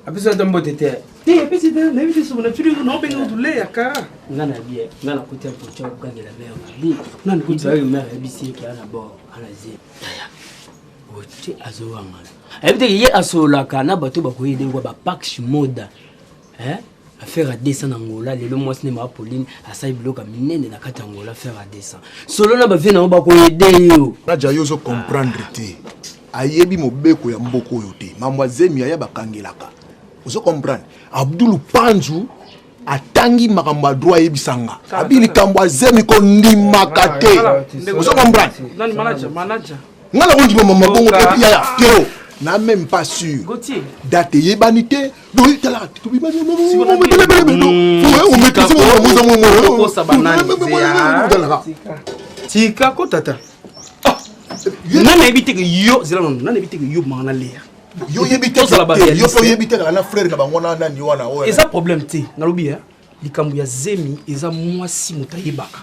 Apesi ata mbote te. Te, apesi te, nayebi te soki natuli naobenga kutu leya kara. Nga na bie nga nakuti ya kotia kokangela mare mabe nga nakuti bayo mare ayebisi ye ke ana bord ana ze yaya otie azowangana, ayebi te ye asololaka na bato bakoyede kwa bapax moda affaire ya 200 na Angola. Lelo mwasi nde maa Pauline asali biloko ya minene na kati ya Angola. Affaire ya 200 solo na bavie nango bakoyede yo. Naja, yo ozo comprendre te, ayebi mobeko ya mboka oyo te. Mambo ya zemi aya bakangelaka, ozo comprendre? Abdul Panzu atangi makambo ya droit, ayebisanga abi likambo ya zemi kondimaka te, ozo comprendre? Nani manager? Manager. Nga nakondima mama bongo te, yaya Piero, na même pas sûr date eyebani te. Boye tala, tika ko tata nani ayebi te ke yo zela nanu, nani ayebi te ke yo maka na leya? Yo oyebi te, yo mpe oyebi te kaka na frère na bango wana nani wana oyo. Eza problème te, nalobi ya likambo ya zemi eza mwasi moto ayebaka.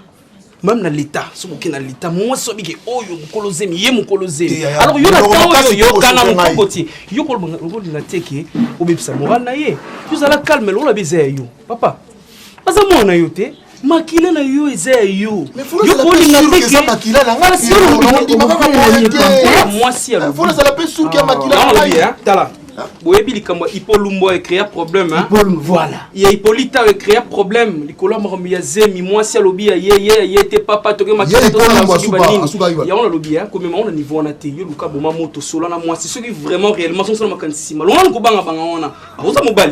Même na l'état, soki oke na l'état, mwasi obike oyo mokolo zemi, ye mokolo zemi. Alors yo na temps oyo yokana mokoko ti yo kolinga te ke obebisa moral na ye, tozala calme. Lokola bi eza ya yo, papa aza mwana na yo te, makila na yo eza ya yo, yo kolinga te ke mwasi ya tala. Boyebi likambo ya Hipolumbo ecréa problème, hein? Voilà. Ya Hippolyte ayo ecréa problème likolo ya makambo ya zemi. Mwasi alobi ya ye, ye ye te, papa toke. Ye Hipolumbo asuka yiwa. Yango nalobi ya komema ngo na niveau wana te. Yo luka boma moto, sola na mwasi soki vraiment réellement sosala makanisi nsima, longa kobanga banga wana akoza mobali.